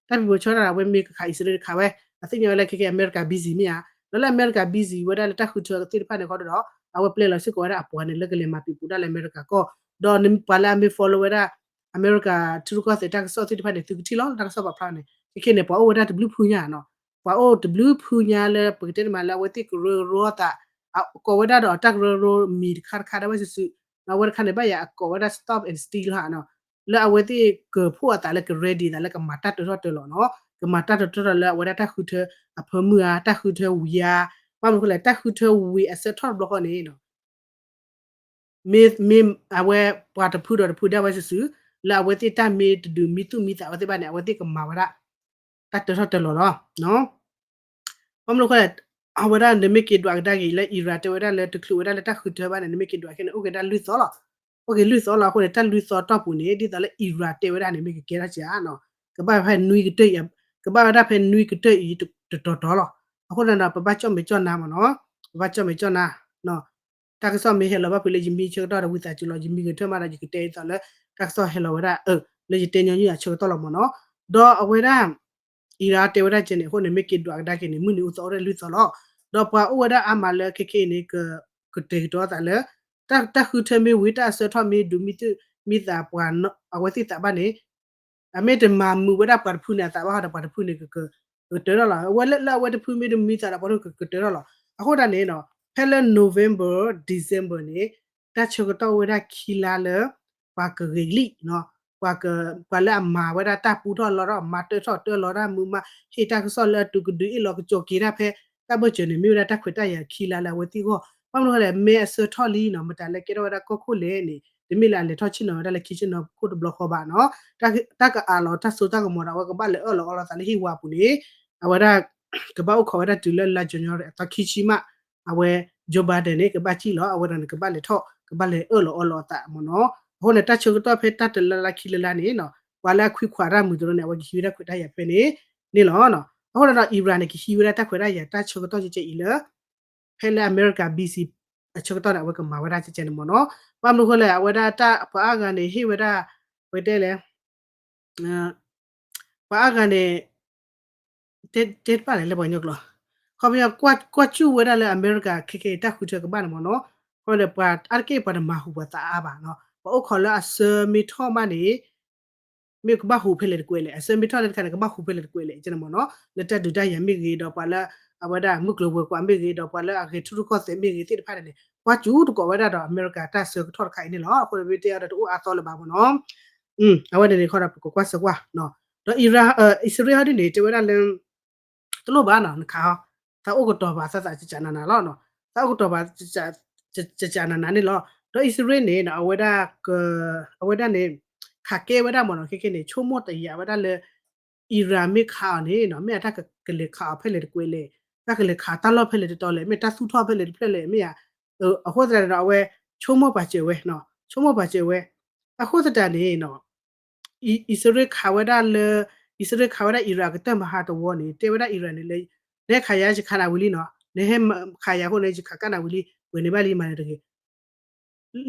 တၢ်ပံၤပူၤဆၢကတီၢ်ဒီး အဝဲမ့ၢ်ကခးအံၣ်စရ့လးတခးဝဲ, အသ့ၣ်ညါဝဲလၢခဲခဲအံၤ အမဲရကၤ busy မ့ၢ်ဧါ, ဒီးလၢအမဲရကၤ busy ဝဲဒၣ်လၢတၢ်ဃုထၢသ့ၣ်တဖၣ်န့ၣ်ခီဒီး အဝဲပျဲလီၤစ့ၢ်ကီးဝဲဒၣ်အပှၤန့ၣ် လၢကလဲၤမၤပံၤပူၤဒၣ်လၢအမဲရကၤကီၢ်, ဒီးပှၤလၢအမ့ၢ် follow ဝဲဒၣ် အမဲရကၤထံရူၢ်ကီၢ်သဲးတၢ်ကစီၣ်သ့ၣ်တဖၣ်န့ၣ် သုကထံၣ်လီၤ လၢတၢ်ကစီၣ်ပာ်ဖျါန့ၣ် ခဲခဲန့ၣ် ပှၤအိၣ်ဝဲဒၣ်တဘျုးဖုညါနီၤ, ပှၤအိၣ်တဘျုးဖုညါလၢပကတဲန့ၣ်မးလၢအဝဲသ့ၣ်ကရၢကရိအသး ကိးဝဲဒၣ်ဒီးတၢ်ကရၢကရိမံၤတခါတခါဒၣ်ဝဲစုာ်စုာ်, အဝဲတခါန့ၣ် ဘၣ်ယၤအကိးဝဲဒၣ် stop and steal ဟါနီၤ, လၢအဝဲသ့ၣ်ကဖှိၣ်အသးလၢက ready သးလၢကမၤတၢ်တၢထီၣ်တၢလီၤနီၤ, ကမၤတၢ်တၢထီၣ်တၢလီၤလၢအဝဲဒၣ်တၢ်ဃုထၢအဖၢမုၢ်ဧါ, တၢ်ဃုထၢဝံၤဧါ, ဘၣ်မနုၤအဃိလဲၣ် တၢ်ဃုထၢဝံၤအဆၢထီၣ်တဘျီဃီန့ၣ် မ့ၢ်အဝဲပှၤတဖုဒီးတဖုဒၣ်ဝဲစုာ်စုာ် လၢအဝဲသ့ၣ်တၢ်မ့ၢ်တဒုးမံသူၣ်မံသးဝဲသ့ၣ်ဘၣ်န့ၣ် အဝဲသ့ၣ်ကမၤဝဲဒၣ် တၢ်တၢထီၣ်တၢလီၤလီၤ. ဘၣ်မနုၤအဃိလဲၣ် အဝဲဒၣ်နမ့ၢ်က့ၤဒွးကဒါက့ၤလၢ Iran တဲဝဲဒၣ်လၢတချုးဝဲဒၣ်လၢတၢ်ဃုထၢဘၣ်န့ၣ် နမ့ၢ်က့ၤဒွးခဲန့ၣ် အိၣ်က့ၤဒၣ်လွံၢ်သီလီၤ. အိၣ်က့ၤလွံၢ်သီလီၤအဃိန့ၣ် တၢ်လွံၢ်သီတီၢ်ပူၤန့ၣ် ဒ်သိးလၢ Iran တဲဝဲဒၣ်န့ၣ် မ့ၢ်ကကဲထီၣ်ကဧါနီၤ, ကဘၣ်ဖဲနွံကတၢၢ်အံၤ, ကဘၣ်ဝဲဒၣ်ဖဲနွံကတၢၢ်အံၤတတီၤတီၤလီၤ. အဃိန့ၣ်ဒီး ပဘၣ်ကၠီၣ်မဲာ်ကၠီၣ်နါမ့ၢ်နီၤ, ပဘၣ်ကၠီၣ်မဲာ်ကၠီၣ်နါ တၢ်ကစီၣ်မ့ၢ်ဟဲလီၤဘၣ်ဖဲလၢယမံဆၢကတီၢ်ဒီးဝံသးစူၤလီၤ, ယမံဂဲၤထၢၣ်မးဒီး ယကတဲဒ်သိးလၢ တၢ်ကစီၣ်ဟဲလီၤဝဲဒၣ် လၢယတဲညီနုၢ်အဆၢကတီၢ်လီၤမ့ၢ်နီၤ. ဒီးအဝဲဒၣ် Iran တဲဝဲဒၣ်ကဲန့ၣ် အဃိန့ၣ် မ့ၢ်က့ၤဒွးကဒါက့ၤန့ၣ် မုၢ်နံၤအိၣ်သီအိၣ်ဒၣ်လွံၢ်သီလီၤ. ဒီးပှၤအိၣ်ဝဲဒၣ်အါမးလၢခဲခဲအံၤန့ၣ် ကတဲာ်ကတီၤသးလၢ တၢ်ဃုထၢမ့ၢ်ဝံၤ တၢ်အဆၢထီၣ်မ့ၢ်ဒုးမံသူၣ်မံသးပှၤအဝဲသ့ၣ်သးဘၣ်န့ၣ် အမ့ၢ်တမၤမုာ်ဝဲဒၣ်ပှၤတဖုန့ၣ်အသးဘၣ်ဟီဒီး ပှၤတဖုန့ၣ် ကကတၢၢ်ထီၣ်လီၤ. အဝဲလၢအဝဲတဖုမ့ၢ်တမံသးဒီး ပှၤတဖုကကတၢၢ်ထီၣ်လီၤ. အဃိဒၣ်န့ၣ် ဖဲလၢ November December န့ၣ် တၢ်ဆၢကတီၢ်အိၣ်ဝဲဒၣ်ခံလါလၢ ပှၤကဂ့ၤကလံၣ် ပှၤလၢအမၤဝဲဒၣ်တၢ်ပူထီၣ်လီထီၣ် မၤတၢထီၣ်တၢလီၤတၢ်မုာ်မး ဟ့ၣ်တၢ်ကစီၣ်လၢအတုၤကဒုအ့ၣ်လီၤကစီၤက့ၤတၢ်ဖဲ တၢ်ဘၢၣ်စၢၤန့ၣ် မ့ၢ်ဝဲဒၣ်တၢ်ခွဲးတၢ်ယာ်ခံလါလၢအဝဲသ့ၣ်အဂီၢ်. ဘၣ်မနုၤအဃိလဲၣ် မ့ၢ်အဆၢထီၣ်လံနီၤ မတၤလၢကဲထီၣ်ဝဲဒၣ်ကီၢ်ခိၣ်လဲၣ်န့ၣ် တမ့ၢ်လၢအလဲၤထီၣ်ဆ့ၣ်နီၤဝဲဒၣ်လၢခံဆ့ၣ်နီၤခိၣ်တဘျီဃီဘၣ်နီၤ. တၢ်ကအးလီၤတၢ်စိတၢ်ကမီၤဒီး အဝဲကဘၣ်လဲၤအၢၣ်လီၤအီလီၤသးလၢဟံၣ်ဝါပူၤန့ၣ် အဝဲဒၣ် ကဘၣ်အိၣ်ခိးဝဲဒၣ်တုၤလၢလါ January အသီခံဆံမး အဝဲ Joe Biden န့ၣ် ကဘၣ်စံၣ်လီၤ အဝဲဒၣ်န့ၣ် ကဘၣ်လဲၤထီၣ် ကဘၣ်လဲၤအၢၣ်လီၤအီလီၤအသးမ့ၢ်နီၤ. အဃိန့ၣ် တၢ်ဆၢကတီၢ်ဖဲတၢ်တလါလါခံလါလါန့ၣ်နီၤ ပှၤလၢအခွံခွးတၢ်မုာ်တရၢန့ၣ် အဝဲကဟံးဝဲဒၣ်ခွဲးတၢ်ယာ်ဖဲန့ၣ်န့ၣ်လီၤ. အဃိန့ၣ်ဒီး Iran န့ၣ် ကဟံးဝဲဒၣ်တၢ်ခွဲးတၢ်ယာ်တၢ်ဆၢကတီၢ်ကဲကဲအံၤလၢ ဖဲလၢအမဲရကၤ busy အဆၢကတီၢ်န့ၣ် အဝဲကမၤဝဲဒၣ်ကဲကဲန့ၣ်မ့ၢ်နီၤ. ဘၣ်မနုၤအဃိလဲၣ် အဝဲဒၣ်တၢ်ပှၤအါဂၤန့ၣ် ဟ့ၣ်ဝဲဒၣ် ပတဲလဲၣ် ပှၤအါဂၤန့ၣ် တဲတဘၣ်လဲၣ်လၢပှၤကညီကျိာ် ခီပညီ ကွၢ်စူၣ်ဝဲဒၣ်လၢအမဲရကၤခဲခဲအံၤတၢ်ဃုထၢကဘၣ်န့ၣ်မ့ၢ်နီၤ. အဃိန့ၣ် ပှၤအါတက့ၢ်ပှၤတမၤဟူးပှၤသးအါဘၣ်နီၤ. ပှၤအိၣ်ခိးလၢအဆၢမ့ၢ်ထီၣ်မးန့ၣ် မ့ၢ်ကဘၣ်ဟူးဖဲလဲၣ်တကွဲးလဲၣ် အဆၢမ့ၢ်ထီၣ်လၢတခါန့ၣ် ကဘၣ်ဟူးဖဲလဲၣ်တကွဲးလဲၣ် ကဲန့ၣ်မ့ၢ်နီၤ. လၢတၢ်ဒုးတၢ်ယၤမ့ၢ်ဂ့ၤဒီး ပှၤလၢအဝဲဒၣ်မုၢ်ကျိၤဝဲၤကွာ်မ့ၢ်ဂ့ၤဒီး ပှၤလၢအဂဲၤထံရူၢ်ကီၢ်သဲးမ့ၢ်ဂ့ၤသ့ၣ်တဖၣ်န့ၣ် ကွၢ်စူၣ်တကိးဝဲဒၣ်ဒီးအမဲရကၤတၢ်ဆၢကတီၢ်တခါအံၤန့ၣ်လီၤ. အဃိန့ၣ် မ့ၢ်တဲအီၤဒီးတအိၣ်အါသီလၢၤဘၣ်မ့ၢ်နီၤ. အဝဲန့ၣ်န့ၣ်ခီဒီး ပကကွၢ်စၢၤကွၢ် ဒီး Iran အံၣ်စရ့လးဟီဒ်န့ၣ် တဲဝဲဒၣ်လၢ တလိၣ်ဘၣ်နီၤ နခးအီၤ သးအိၣ်ကတီၤဘၣ်သးသးကကနးနးလီၤ. သးအိၣ်ကတီၤဘၣ် ကကနးနးန့ၣ်လီၤ. ဒီးအံၣ်စရ့လးန့ၣ် အဝဲဒၣ် အဝဲဒၣ်န့ၣ် ခးကဲဝဲဒၣ်မ့ၢ်နီၤ ခဲခဲန့ၣ် ဆိကမိၣ်တယာ်ဝဲဒၣ်လၢ Iran မ့ၢ်ခးအီၤန့ၣ်နီၤ မ့ၢ်အတၢ်ကလဲၤခးအီၤဖဲလဲၣ်တကွဲးလဲၣ် တၢ်ကလဲၤခးတၢ်လီၢ်ဖဲလဲၣ်တတီၤလဲၣ် မ့ၢ်တၢ်သူၣ်ထီၣ်ဖဲလဲၣ်တဖျၢၣ်လဲၣ် မ့ၢ်ဧါ. အဃိသတးန့ၣ်ဒီး အဝဲဆိကမိၣ်ပာ်စၢၤဝဲ ဆိကမိၣ်ပာ်စၢၤဝဲ အဃိသတးန့ၣ်နီၤ အံၣ်စရ့လးခးဝဲဒၣ်လၢ အံၣ်စရ့လးခးဝဲဒၣ် Iran အကတၢၢ်မဟါတဝီန့ၣ် တဲဝဲဒၣ် Iran န့ၣ်လၢ နဟဲခးယၤ ယခးနၤဝံၤလံနီၤ နဟဲခးယၤအဃိန့ၣ် ယခးကၣ်နၤဝံၤလံ ပှဲၤန့ၣ်ဘၣ်လံမၤန့ၣ်တဂ့ၤ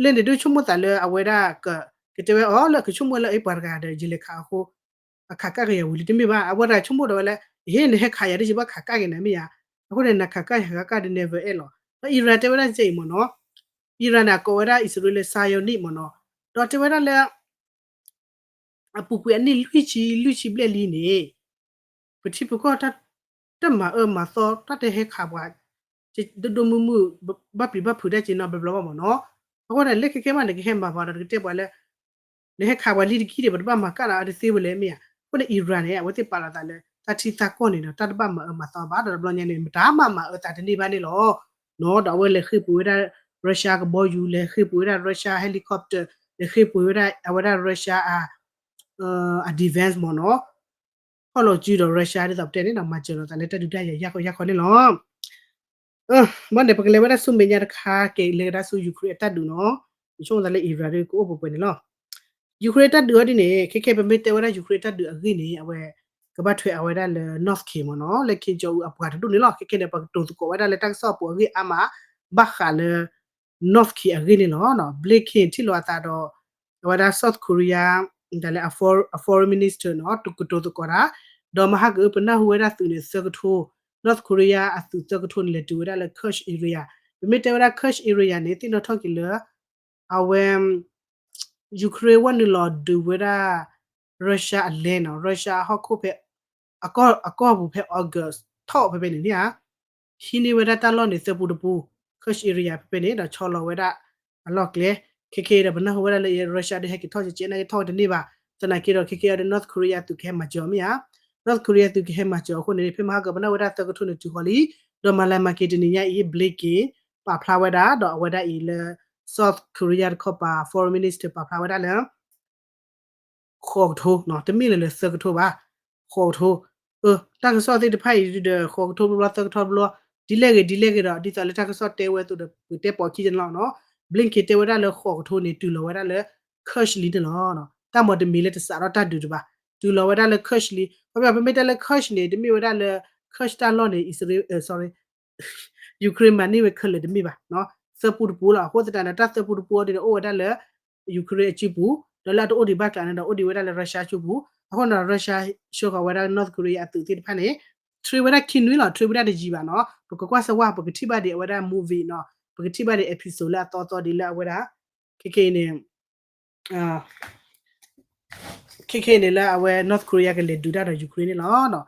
လၢန့ၣ်ဒုးဆိကမိၣ်သးလၢအဝဲဒၣ် ကတဲဝဲအီၤလၢကဆိကမိၣ်လၢအပှၤတဂၤဒီး ယလဲၤခးအဃိ အခးကၣ်က့ၤယၤဝံၤလံတမ့ၢ်ဘၣ် အဝဲတဂၤဆိကမိၣ်ဒီးဝဲလၢ ဟ့ၣ် နဟဲခးယၤဒီး ယဘၣ်ခးကၣ်က့ၤနၤမ့ၢ်ဧါ. အဃိန့ၣ် နခးကၣ်ယၤခးကၣ်ဒီး never အဲၣ်လီၤ. ဒီး Iran တဲဝဲဒၣ်ကဲအံၤမ့ၢ်နီၤ Iran န့ၣ် အကိးဝဲဒၣ်အံၣ်စရ့လးလၢ Zionist မ့ၢ်နီၤ ဒီးတဲဝဲဒၣ်လၢ အပူၤကွံာ်အနံၣ်လွံၢ်ဆံ လွံၢ်ဆံဘျဲၣ်လံန့ၣ် ပထံပကီၢ်တၢ် တမၤအၢမၤသီ တၢ်တဟဲခးပှၤ ဒိၣ်ဒိၣ်မုၢ်မုၢ် ဘၣ်ပျံၤဘၣ်ဖုးတၢ်က့နီတဘျီဘၣ်မ့ၢ်နီၤ. အဃိန့ၣ် လၢခဲခဲမးန့ၣ် ကဟဲမၤပှၤဒီး ကတဲပှၤလၢ နဟဲခးပှၤလံတကံၢ်ဒီး ပတဘၣ်မၤကၣ်ဒီးအတသ့ဝဲလဲၣ်မ့ၢ်ဧါ. အဃိန့ၣ် Iran န့ၣ် အဝဲသ့ၣ်ပာ်လီၤသးလၢ တၢ်ထံတၢ်ကီၢ်န့ၣ်ဒီး တၢ်တဘၣ်မၤအၢမၤသီဘၣ်ဒီး တဘျီညါန့ၣ် မတၤမၤမၤအၢသးတန့ၢ်ဘၣ်န့ၣ်လီၤ. နီၤ ဒီးအဝဲလဲၤဃ့ၢ်ပှ့ၤဝဲဒၣ် Russia ကဘီယူၤ လဲၤဃ့ၢ်ပှ့ၤဝဲဒၣ် Russia helicopter လဲၤဃ့ၢ်ပှ့ၤဝဲဒၣ် အဝဲဒၣ် Russia အ အ defense မ့ၢ်နီၤ ဟီၣ်လီၤစုဒီး Russia ဒ်သိးပတဲန့ၣ်ဒီး မၤစၢၤလိာ်သးလၢတၢ်ဒုးတၢ်ယၤယၢ်ခီယၢ်ခီန့ၣ်လီၤ. ဘၣ်န့ၣ် ပကလဲၤဝဲဒၣ်ဆူမဲာ်ညါတခါ က့ၤလဲၤကဒါဆူ Ukraine အတၢ်ဒုးနီၤ ယဆိကမိၣ်သးလၢ Iran ဒ်ကအိၣ်ပှဲၤပှဲၤန့ၣ်လီၤ. Ukraine တၢ်ဒုးအီၤဒ်န့ၣ် ခဲခဲပမ့ၢ်တဲဝဲဒၣ် Ukraine တၢ်ဒုးအဂ့ၢ်န့ၣ် အဝဲ ကဘၣ်ထွဲအဝဲဒၣ်လၢ North Korea မ့ၢ်နီၤ လၢ Kim Jong Un အပှၤတဒူၣ်န့ၣ်လီၤ. ခဲခဲန့ၣ် ပကတိၤသကိးဝဲဒၣ်လၢတၢ်ကစီၣ်အပူၤအဂ့ၢ်အါမး ဘၣ်ဃးလၢ North Korea အဂ့ၢ်န့ၣ်လီၤ. Blinken ထံၣ်လိာ်အသးဒီး အဝဲဒၣ် South Korea ဒ်လဲၣ် အ foreign minister နီၤ ကတိၤသကိးတၢ် ဒီးမဟါကအု ပနၢ်ဟူဝဲဒၣ်သုးန့ၣ်သၢကထိ North Korea အသုးသၢကထိန့ၣ် လဲၤတုၤဝဲဒၣ်လၢ Kursk area ပမ့ၢ်တဲဝဲဒၣ် Kursk area န့ၣ် သ့ၣ်နီၣ်ထီၣ်က့ၤလၢ အဝဲ Ukraine ဝဲနုာ်လီၤဒုးဝဲဒၣ် Russia အလဲနီၤ Russia အဟီၣ်ခိၣ်ဖဲ အကီၢ်ပူၤဖဲ August ထီၣ်ဖဲဖဲန့ၣ်န့ၣ်ဧါ ဟံးန့ၢ်ဝဲဒၣ်တၢ်လီၢ်န့ၣ်သၢပူတပူ Kursk area ဖဲဖဲန့ၣ် ဒီးဆီလီၤဝဲဒၣ်အလီၢ်ကျဲ ခဲခဲအံၤဒီးပနၢ်ဟူဝဲဒၣ်လၢ Russia ဒုးဟဲက့ၤထီၣ်ကဲကဲနာ်က့ထီၣ်ဝဲတန့ၢ်ဘၣ် သနာ်က့ဒီးခဲခဲအံၤဒီး North Korea အသုးကဟဲမၤစၢၤအီၤမ့ၢ်ဧါ North Korea အသုးကဟဲမၤစၢၤအီၤအဃိန့ၣ် ဖဲမဟါကပနၢ်ဝဲဒၣ်သၢကထိန့ၣ်တုၤဃီၤလံ ဒီးမၤလၤမၤက့ၤတနံၤညါအံၤ Blinken ပာ်ဖျါဝဲဒၣ် ဒီးအဝဲဒၣ်အံၤလၢ South Korea တခီပၤ foreign minister ပာ်ဖျါဝဲဒၣ်လၢ ဃိးကထိ တမ့ၢ်လၢၤလၢသၢကထိဘၣ် ဃိးကထိ တၢ်ကစီၣ်သ့ၣ်တဖၣ်အံၤဒီး ဃိးကထိဘျီဘျီ သၢကထိဘျီဘျီ ဒ်လဲၣ်ဂ့ၤ ဒ်လဲၣ်ဂ့ၤဒီး ဒ်သိးလၢတၢ်ကစီၣ်တဲဝဲအသိးဒီး ပကတဲပိာ်ခံကန့ၣ်လီၤနီၤ Blinken တဲဝဲဒၣ်လၢဃိးကထိန့ၣ် တုၤလီၤဝဲဒၣ်လၢ Kursk လံန့ၣ်လီၤ. တၢ်မၤတမံၤလၢတစးထီၣ်တၢ်ဒုးတဘၣ် တုၤလီၤဝဲဒၣ်လၢ Kursk လံ ခီပညီ ပမ့ၢ်တဲလၢ Kursk န့ၣ် တမ့ၢ်ဝဲဒၣ်လၢ Kursk တၢ်လီၢ်န့ၣ် အံၣ်စရ့လး sorry Ukraine မၤန့ၢ်ဝဲခဲလၢာ်တမ့ၢ်ဘၣ် သၢပူတပူလီၤ. အဃိသတးန့ၣ် တၢ်သၢပူတပူအီၤဒ်န့ၣ် အိၣ်ဝဲဒၣ်လၢ Ukraine အစုပူၤ ဒီးလၢအတအိၣ်ဒံးဘၣ်ကျါန့ၣ်ဒီး အိၣ်ဒံးဝဲဒၣ်လၢ Russia အစုပူၤ အဃိန့ၣ် Russia ဆှၢဃီၤဝဲဒၣ် North Korea အသုးသ့ၣ်တဖၣ်န့ၣ် train ဝဲဒၣ်ခံနွံလီၤ train ဝဲဒၣ်တယံာ်ဘၣ်နီၤ ပကကွၢ်စၢၤဝဲ ပကထံၣ်ဘၣ်ဒံးအဝဲဒၣ် movie နီၤ ပကထံၣ်ဘၣ်ဒံး episode လၢအသီသီဒံးလၢအဝဲဒၣ် ခဲခဲအံၤန့ၣ် ခဲခဲအံၤန့ၣ်လၢအဝဲ North Korea ကလဲၤဒုးတၢ်ဒီး Ukraine န့ၣ်လီၤ.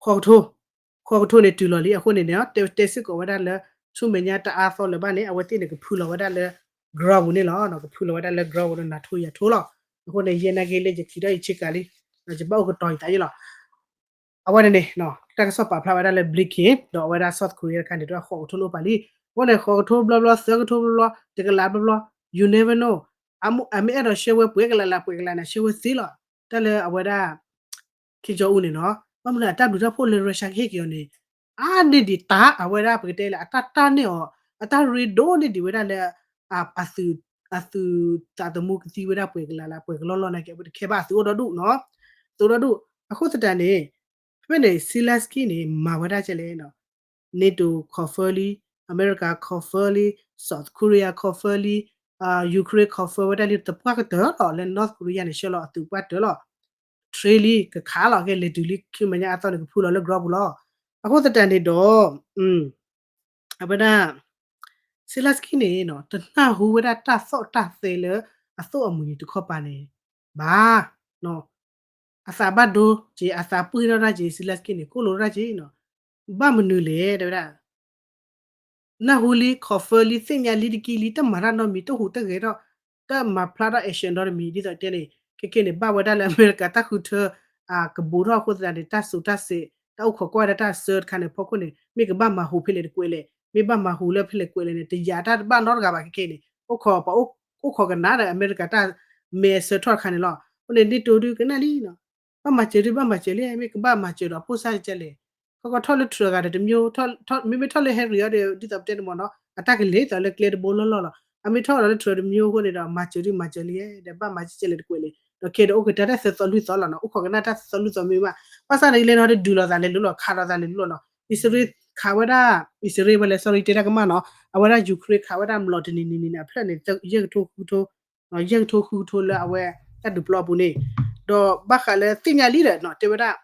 ဃိးကထိ ဃိးကထိန့ၣ်တုၤလီၤလံ အဃိန့ၣ်န့ၣ် တဲစ့ၢ်ကီးဝဲဒၣ်လၢ ဆူမဲာ်ညါတအါသီလၢၤဘၣ်န့ၣ် အဝဲသ့ၣ်န့ၣ် ကဖုလီၤဝဲဒၣ်လၢ ground ပူၤန့ၣ်လီၤ. ကဖုလီၤဝဲဒၣ်လၢ ground ပူၤဒီး နၤထိယၤထိလီၤ. အဃိန့ၣ် ယဲနာ်က့လၢယချံးထီၣ်ယဆ့ကၤလံ ယဘၣ်အိၣ်ကတီၤယသးယ့လီၤ. အဝဲန့ၣ်န့ၣ် တၢ်ကစီၣ်ပာ်ဖျါဝဲဒၣ်လၢ Blinken ဒီးအဝဲဒၣ် South Korea တခါန့ၣ် တၢ်ဃိးကထိန့ၣ်အိၣ်ပာ်လံ. အဃိန့ၣ် ဃိးကထိဘျီဘျီ သၢကထိဘျီဘျီ တကလးဘျီဘျီ you never know အမ့ၢ်အဲၣ်ဒိးဆှၢဝဲပှဲၤကလးလၢပှဲၤကလးန့ၣ် ဆှၢဝဲသ့လီၤ. တၢ်လၢအဝဲဒၣ် Kim Jong Un န့ၣ်နီၤ ဘၣ်မနုၤအတၢ်ဘျုးတၢ်ဖှိၣ်လၢ Russia ကဟ့ၣ်က့ၤအီၤန့ၣ် အါန့ၢ်ဒံးတၢ် အဝဲဒၣ်ပကတဲလၢ အတၢ်တၢ်န့ၢ်အီၤ အတၢ်ရ့ဒိၣ်န့ၢ်ဒံးဝဲဒၣ်လၢ အသုး အသုးသးသမူကသံဝဲဒၣ်ပှဲၤကလးလၢပှဲၤကလီၢ်လီၢ်နာ်က့ အဝဲတခဲဘၣ်အသုးအိၣ်ဒီဒူၣ်နီၤ သုးအိၣ်ဒီဒူၣ် အဃိသတးန့ၣ် ဖဲဖဲန့ၣ် Zelensky န့ၣ် မၤဝဲဒၣ်ကဲလဲၣ် NATO confirm လံ အမဲရကၤ confirm လံ South Korea confirm လံ Ukraine confirm ဝဲဒၣ်လံ သပှၢ်ကတၢၢ်လီၤ လၢ North Korea န့ၣ် ဆှၢလီၤအသုးပှၢ်တၢၢ်လီၤ train လံ ကခးလီၤ ကဲလဲၤတုၤလံ ခံမဲာ်ညါအသီန့ၣ် ကဖုလီၤလၢ ground ပူၤလီၤ. အဃိသတးန့ၣ်ဒီး အဝဲဒၣ် Zelensky န့ၣ် တနၢ်ဟူဝဲဒၣ်တၢ်သီၣ်တၢ်သဲလၢအသိၣ်အမှံၤတခီပၤန့ၣ် ဘၣ် အသးဘၣ်ဒိက့ၤ အသးပှ့ၢ်ထီၣ်ဒၣ်က့ၤ Zelensky န့ၣ် ကိၣ်လိာ်ဒၣ်က့ၤ ဘၣ်မနုၤလဲၣ် တဲဝဲဒၣ် နၢ်ဟူလံ confirm လံ သ့ၣ်ညါလံတက့ၢ်လံ တမၤတၢ်နီတမံၤ တဟူးတဂဲၤထီၣ် တမၤဖျါထီၣ် action နီတမံၤ ဒ်သိးတဲန့ၣ် ခဲခဲန့ၣ် ဘၣ်ဝဲဒၣ်လၢအမဲရကၤတၢ်ဃုထၢ ကဘူးထီၣ်အဃိသတးန့ၣ် တၢ်စူးတၢ်စဲး တၢ်အိၣ်ခိးကွၢ်ဝဲဒၣ်တၢ်ဆၢတခါန့ၣ် ဖီခိၣ်န့ၣ် မ့ၢ်ကဘၣ်မၤဟူးဖဲလဲၣ်တကွဲးလဲၣ် မ့ၢ်ဘၣ်မၤဟူးလၢဖဲလဲၣ်ကွဲးလဲၣ်န့ၣ် တယာ်တၢ်တဘၣ်နီတဂၤဘၣ် ခဲခဲန့ၣ် အိၣ်ခိးပှၤ အိၣ်ခိးကနၣ်ဒီး အမဲရကၤတၢ်မဲာ်ဆၢထီၣ်တခါန့ၣ်လီၤ. အဃိန့ၣ် NATO ဒုးကနၣ်လံနီၤ ဘၣ်မၤစၢၤဒုးဘၣ်မၤစၢၤလံ မ့ၢ်ကဘၣ်မၤစၢၤဒီးဖိစၢ်ကလဲၣ် ခီခီထီၣ်လၢ Trump ဂၤဒီးတမျိုး မ့မ့ၢ်ထီၣ်လၢ Harry အီၤဒီး ဒ်သိးပတဲန့ၣ်မ့ၢ်နီၤ အတၢ်ကလဲၤသိးလၢကျဲတဘိလီၢ်လီၢ်လီၤ. အမ့ၢ်ထီၣ်ဒီးလၢ Trump တမျိုးအဃိန့ၣ်ဒီး မၤစၢၤဒုးမၤစၢၤလံ ဒီးဘၣ်မၤစၢၤကလဲၣ်တကွဲးလဲၣ် ဒီးခဲဒီးအိၣ်ကတၢၢ်တၢ်သၢသီလွံၢ်သီလီၤနီၤ အိၣ်ခိးကနၣ်တၢ်သၢသီလွံၢ်သီမ့ၢ်ဘၣ် ဘၣ်ဆၣ်န့ၣ် လဲၤနီၤတဒုးလိာ်သးလဲၤလိၤလီၤ ခးလိာ်သးလဲၤလိၤလီၤနီၤ အံၣ်စရ့လးခးဝဲဒၣ် အံၣ်စရ့လးဝဲလဲၤ sorry တဲတၢ်ကမၣ်နီၤ အဝဲဒၣ် Ukraine ခးဝဲဒၣ်မျိာ်တနံၤနံၤနံၤန့ၣ် အဖျၢၣ်န့ၣ် ယဲၢ်ကထိဃုကထိ ယဲၢ်ကထိဃုကထိလၢအဝဲ တၢ်ဒုးပျီအပူၤန့ၣ် ဒီးဘၣ်ဃးလၢသ့ၣ်ညါလံဒီးနီၤ တဲဝဲဒၣ်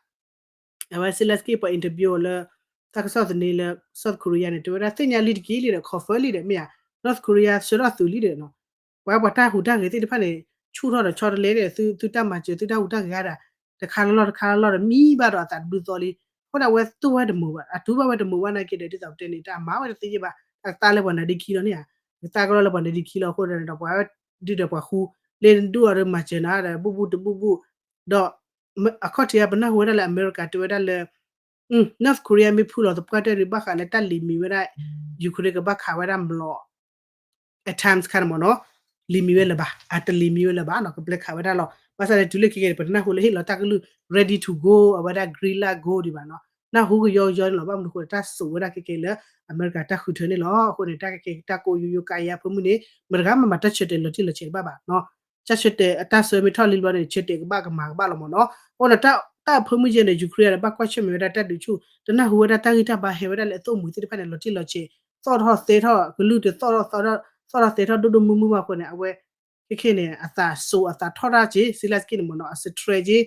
အဝဲ Zelensky ပှၤ interview အီၤလၢ တၢ်ကစီၣ်သန့လၢ South Korea န့ၣ် တဲဝဲဒၣ်သ့ၣ်ညါလံတက့ၢ်လံဒီး confirm လံဒီး မ့ၢ်ဧါ North Korea ဆှၢထီၣ်သုးလံဒီးနီၤ ပှၤပှၤတၢ်ဟူးတၢ်ဂဲၤသ့ၣ်တဖၣ်န့ၣ် ဆူၣ်ထီၣ်ဒီးဆီတလဲဒီး သုတၢ်မၤစၢၤ သုတၢ်ဟူးတၢ်ဂဲၤဒီး တခါလီၢ်တခါလီၢ်ဒီး မံဘၣ်ဒီးအသးတဘျုးသီလံ အဃိန့ၣ် အဝဲတူၢ်ဝဲတမုာ်ဘၣ် အတူၢ်ဘၣ်ဝဲတမုာ်ဘၣ်နာ်က့ဒီး ဒ်သိးပတဲန့ၣ် တၢ်မၤဝဲတသ့ယ့ၢ်ဘၣ် တၢ်ကသါလၢပှၤနါဒ့ခံလီၤန့ၣ်ဧါ ကသါကလီလၢပှၤနါဒ့ခံလီၤ အဃိဒီး ပှၤဒုးဒီးပှၤဃူ လၢနဒုးအီၤဒီးမၤစၢၤနၤဒီး ဘူၣ်ဘူၣ်တဘူၣ်ဘူၣ် ဒီး အခီၣ်ထံးအပနၢ်ဟူဝဲဒၣ်လၢအမဲရကၤတဲဝဲဒၣ်လၢ North Korea မ့ၢ်ဖုလီၤသပှၢ်တၢၢ်ဒီး ဘၣ်ဃးလၢတၢ်လံၤမံၤဝဲဒၣ် Ukraine ကဘၣ်ခးဝဲဒၣ်မျိာ် at times ခါန့ၣ်မ့ၢ်နီၤ, လံၤမံၤဝဲလၢၤဘၣ်, အတလံၤမံၤဝဲလၢၤဘၣ်နီၤ, ကပျဲခးဝဲဒၣ်လီၤ. ဘၣ်ဆၣ်န့ၣ် တုၤလၢခဲကနံၣ်အံၤန့ၣ် ပတနၢ်ဟူလၢဟ့ၣ်လီၤတၢ်ကလုၢ် ready to go အဝဲဒၣ် green light go ဒံးဘၣ်နီၤ, နၢ်ဟူကယီကယီန့ၣ်လီၤ. ဘၣ်မနုၤအဃိန့ၣ် တၢ်စိာ်ဝဲဒၣ်ခဲကနံၣ်အံၤလၢ အမဲရကၤတၢ်ဃုထၢန့ၣ်လီၤ. အဃိန့ၣ် တၢ်ကကဲတၢ်ကိးယိယိကါယါအဖၢမုၢ်န့ၣ် မတဂၤမၤမၤတၢ်ဆၢတဲာ်လီၤတံၢ်လီၤဆဲးတဘၣ်ဘၣ်နီၤ. တၢ်ဆၢတဲာ်အတၢ်ဆၢမ့ၢ်ထီၣ်လံဘျီန့ၣ် ဆၢတဲာ်ကဘၣ်ကမၤကဘၣ်လီၤမ့ၢ်နီၤ. အဃိန့ၣ် တၢ်အဖၢမုၢ်ယဲန့ၣ် Ukraine န့ၣ် ဘၣ်ကွၢ်ဆၢၣ်မဲာ်ဝဲဒၣ်တၢ်ဒုးဆူၣ် တနၢ်ဟူဝဲဒၣ်တၢ်ဂံၢ်တၢ်ဘါဟဲဝဲဒၣ်လၢအသိၣ်မှံၤသ့ၣ်တဖၣ်န့ၣ် လီၤတံၢ်လီၤဆဲး သီၣ်ထီၣ်သဲထီၣ် ကလုၢ်တသီၣ်ထီၣ် သီၣ်ထီၣ်သဲထီၣ်ဒိၣ်ဒိၣ်မုၢ်မုၢ်ဘၣ်အဃိန့ၣ် အဝဲ ခဲခဲန့ၣ် အသးစိာ်အသးထီၣ်တၢ်က့ Zelenskyy န့ၣ်မ့ၢ်နီၤ အ stress က့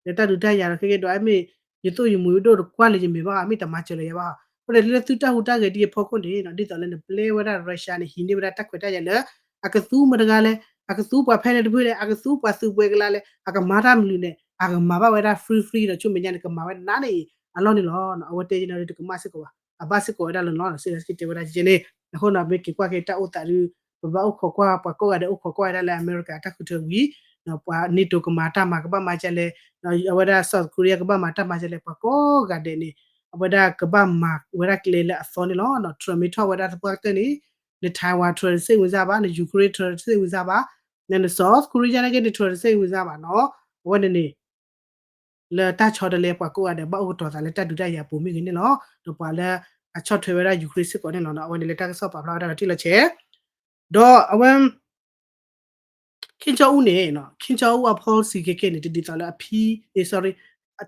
လၢတၢ်ဒုးတၢ်ယၤဒီး ခဲကဲဒီး အမ့ၢ် ယသိၣ်ယမူၤဒိၣ်တကွၢ်လၢယမဲာ်ဘၣ် မ့ၢ်တမၤစၢၤလၢယၤဘၣ်. အဃိန့ၣ် လၢသုတၢ်ဟူးတၢ်ဂဲၤဒ်အံၤအဖီခိၣ်န့ၣ် ဒ်သိးလၢနပျဲဝဲဒၣ် Russia န့ၣ် ဟံးန့ၢ်ဝဲဒၣ်တၢ်ခွဲးတၢ်ယာ်လၢ အကသူမတဂၤလဲၣ်, အကသူပှၤဖဲလဲၣ်တဖုလဲၣ်, အကသူပှၤသုးပှဲၤကလါလဲၣ်, အကမၤတၢ်မနုၤလဲၣ်, အကမၤဘၣ်ဝဲဒၣ် free free ဒီး ဆူမဲာ်ညါန့ၣ် ကမၤဝဲဒၣ်နးန့ၣ် အလီၢ်န့ၣ်လီၤ. အဝဲတဲယဲန့ၣ်တကမၣ်စ့ၢ်ကီးဘၣ်, အဘၣ်စ့ၢ်ကီးဝဲဒၣ်လီၤနီၤ Zelenskyy တဲဝဲဒၣ်ယဲန့ၣ်. အဃိန့ၣ် မ့ၢ်က့ၤကွၢ်က့ၤတၢ်အိၣ်သးဒုး ပဘၣ်အိၣ်ခိးကွၢ် ပှၤကိးဂၤဒဲးအိၣ်ခိးကွၢ်ဝဲဒၣ်လၢအမဲရကၤတၢ်ဃုထၢဝံၤ ပှၤ NATO ကမၤတၢ်မၤကဘၣ်မၤဒ်လဲၣ်, အဝဲဒၣ် South Korea ကဘၣ်မၤတၢ်မၤဒ်လဲၣ် ပှၤကိးဂၤဒဲးန့ၣ် အဝဲဒၣ်ကဘၣ်မၤဝဲဒၣ်ကျဲလၢအသီန့ၣ်လီၤ. Trump မ့ၢ်ထီၣ်ဝဲဒၣ်သပှၢ်ကတၢၢ်န့ၣ် န Taiwan ထၢၣ်တစ့ၣ်ဝံၤစၢ်ဘၣ်, န Ukraine ထၢၣ်တစ့ၣ်ဝံၤစၢ်ဘၣ်, န South Korea နာ်က့န့ၣ် ထၢၣ်တစ့ၣ်ဝံၤစၢ်ဘၣ်နီၤ. အဝဲန့ၣ်န့ၣ် လၢတၢ်ဆီတလဲပှၤကိးဂၤဒဲး ဘၣ်အိၣ်ကတီၤသးလၢတၢ်ဒုးတၢ်ယၤအပူၤမ့ၢ်ဂ့ၤန့ၣ်လီၤ. ဒီးပှၤလၢအဆီၣ်ထွဲဝဲဒၣ် Ukraine စ့ၢ်ကီးန့ၣ်လီၤ. အဝဲန့ၣ်လၢတၢ်ကစီၣ်ပာ်ဖျါဝဲဒၣ်လီၤတံၢ်လီၤဆဲး ဒီးအဝဲ Kim Jong Un န့ၣ် Kim Jong Un အ policy ခဲကဲန့ၣ် တဒ်သိးလၢအဖံ sorry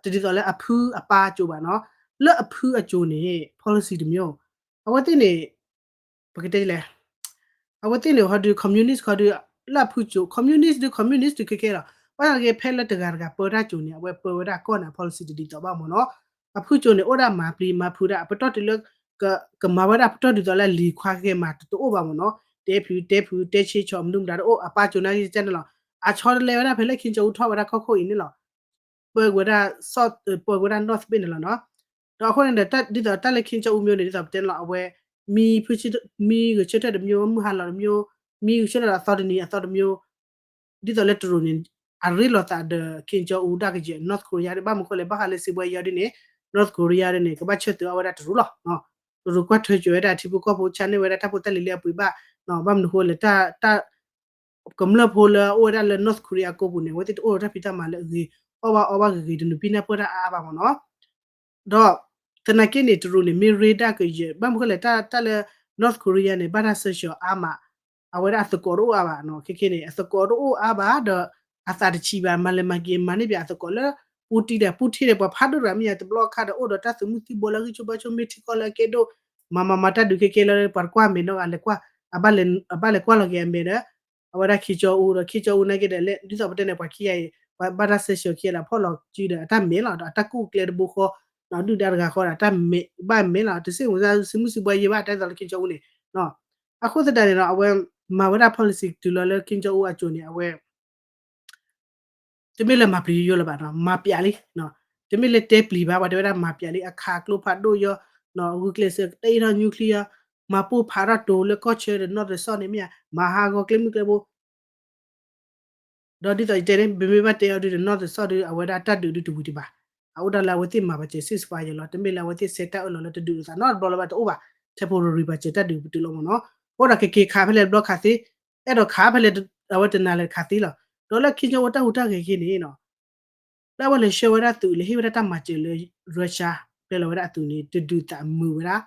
တဒ်သိးလၢအဖုအပၢ်အစိၤဘၣ်နီၤ. လၢအဖုအစိၤန့ၣ် policy တမျိုး အဝဲသ့ၣ်န့ၣ် ပကတဲလဲၣ် အဝဲသ့ၣ်န့ၣ်ဟီဒုး communist ခီဒုး လၢအဖုစိၤ communist ဒုး communist ဒုးခဲကဲလီၤ. ဘၣ်ဆၣ်က့ ဖဲလၢတဂၤတဂၤပၢတၢ်စိၤန့ၣ် အဝဲပၢဝဲဒၣ်ကီၢ်န့ၣ် အ policy တဒ်သိးဘၣ်မ့ၢ်နီၤ. အဖုစိၤန့ၣ် အိၣ်ဒၣ်မၤပျံၤမၤဖုးဒၣ် အပတီၢ်တုၤလၢ ကမၤဝဲဒၣ်ပတီၢ်ဒ်သိးလၢလံၤခွါကဲမၤတအိၣ်ဘၣ်မ့ၢ်နီၤ. တဲဖျုးတဲဖုးတဲဆ့ဆီၣ်မနုၤမတၤတအိၣ် အပၢ်စိၤနာ်က့န့ၣ်လီၤ. အဆီတလဲဝဲဒၣ်ဖဲလၢ Kim Jong Un ထီၣ်ဝဲဒၣ်ကီၢ်ခိၣ်အံၤန့ၣ်လီၤ. ပၢဝဲဒၣ် ပၢဝဲဒၣ် North ဘ့ၣ်န့ၣ်လီၤနီၤ. ဒီးအဃိန့ၣ်ဒီး ဒ်သိးတၢ်လၢ Kim Jong Un မျိုးန့ၣ် ဒ်သိးပတဲန့ၣ်လီၤ အဝဲ မံ မံဂဲၤဆၢထၢၣ်တမျိုး မုၢ်ဟါလီၤတမျိုး မံဂဲၤဆၢထၢၣ်ဒီးအသီတနံၤအသီတမျိုး ဒ်သိးလၢတရူးန့ၣ် အရ့လိာ်သးဒီး Kim Jong Un ဒၣ်ကယဲၢ် North Korea ဒ်ဘၣ်မနုၤဃိလဲၣ် ဘၣ်ဃးလၢစံးဘှဲယီၤဒ်န့ၣ် North Korea ဒ်န့ၣ် ကဘၣ်ဆၢသုးအီၣ်ဝဲဒၣ်တရူးလီၤ. တရူးကွၢ်ထွဲစိာ်ဝဲဒၣ်ထံဖိကီၢ်ဖိ ဆါန့ၢ်ဝဲဒၣ်တၢ်ဖိတၢ်လံၤလၢအပှ့ၤဘၣ် ဘၣ်မနုၤဃိလဲၣ် တၢ် ကမျၢၢ်ဖိလၢအအိၣ်ဝဲဒၣ်လၢ North Korea အကိာ်ပူၤန့ၣ် အဝဲသ့ၣ်တအိၣ်ဒီးတၢ်ဖံးတၢ်မၤလၢအဂ့ၤ အီၣ်ဘၣ်အီဘၣ်ဂ့ၤဂ့ၤ တနုာ်ပံနၢ်ပၢၢ်တၢ်အါအါဘၣ်မ့ၢ်နီၤ. ဒီးသနာ်က့န့ၣ် တရူးန့ၣ် မ့ၢ်ရ့ဒၣ်ကယဲၢ် ဘၣ်မနုၤဃိလဲၣ် တၢ်လၢ North Korea န့ၣ် ဘၣ်တၢ်ဆၢဆှၢအါမး အဝဲဒၣ်အသကိးတအိၣ်အါဘၣ်နီၤ ခဲခဲန့ၣ် အသကိးတအိၣ်အါဘၣ်ဒီး အသးတဆံးဘၣ် မၤလဲၤမၤက့ၤမၤန့ၢ်ပှၤအသကိးလၢ ပူတံဒီး ပူထံဒီး ပှၤဖးဒိၣ်တဂၤမ့ၢ်ယါ တဘျီခါဒီးအိၣ်ဒီးတၢ်သုးမုၢ်သံၣ်ဘိလၢဂံၢ်ဆိဘါဆိ မ့ၢ်ထံကီၢ်လၢအကဲဒိၣ် မၤမၤမၤတၢ်ဒုးခဲကဲလၢ ပှၤတကွၢ်မဲာ်နီတဂၤလဲၤကွၢ် အဘၣ်လဲၤကွၢ်လီၤက့ၤအမဲာ်ဒီး အဝဲဒၣ် Kim Jong Un ဒီး Kim Jong Un နာ်က့ဒီး ဒ်သိးပတဲန့ၣ် ပှၤခံဂၤအံၤ ပှၤဘၣ်တၢ်ဆၢဆှၢခံဂၤလၢအဖီၣ်လီၤစုဒီး အတၢ်မဲာ်လီၤ ဒီးအတၢ်ကူၣ်ကျဲတဘိဃီ ဒီးဒုၣ်ဒါတဂၤဃီဒီး တၢ်မဲာ်ဘၣ်မဲာ်လီၤ တစ့ၣ်ဝံၤစၢ် သုးမုၢ်သံၣ်ဘိယဲၢ်ဘၣ် တၢ်ဒ်သိးလၢ Kim Jong Un န့ၣ် အဃိသတးန့ၣ်ဒီး အဝဲမၤဝဲဒၣ် policy တုၤလီၤလၢ Kim Jong Un အစိၤန့ၣ် အဝဲ တမ့ၢ်လၢမၤပျံၤယိယိလၢၤဘၣ်နီၤ မၤပျးလံ တမ့ၢ်လၢတဲပျံၤဘၣ် ပှၤတဲဝဲဒၣ်မၤပျးလံ အခးကျိဖးဒိၣ်ယီၤ ဂုာ်ကျဲးစၢး တၢ်အ့ၣ်ထီၣ် nuclear မၤပိၢ်ဖးထီၣ်တိၤလၢကီၢ်ဆၢဒီး နီၢ်သးစီၣ်န့ၣ်မ့ၢ်ဧါ မၤဟးဂီၤကျဲမုၢ်ကျဲဘိ ဒီးဒ်သိးယတဲန့ၣ် ပမ့ၢ်ဘၣ်တဲအီၤဒုးဒီး နီၢ်သးစီၣ်ဒုး အဝဲဒၣ်တၢ်ဒုးဒုးတဝံၤတဘၣ် အအိၣ်ဒၣ်လၢအဝဲသ့ၣ်မၤပာ်စၢၤ ceasefire လီၤ တမ့ၢ်လၢအဝဲသ့ၣ်ဆဲးတၢ်အၢၣ်လီၤလၢတဒုးလိာ်သးနီတဘျီလၢၤဘၣ်တအိၣ်ဘၣ် temporary ပာ်စၢၤတၢ်ဒုးပတုာ်လီၤမ့ၢ်နီၤ အိၣ်ဒီးကက့ၤခးဖဲလဲၣ်တဘျီခးသ့ အဲၣ်ဒိးခးဖဲလဲၣ် အဝဲတနၤလဲၣ်ခးသ့လီၤ ဒီးလၢ Kim Jong Un တၢ်ဟူးတၢ်ဂဲၤက့ၤန့ၣ်နီၤ လၢအဝဲလဲၤဆှၢဝဲဒၣ်သုး လဲၤဟ့ၣ်ဝဲဒၣ်တၢ်မၤစၢၤလၢ Russia ပျဲလီၤဝဲဒၣ်အသုးန့ၣ် တဒုးသးမုာ်ဝဲဒၣ်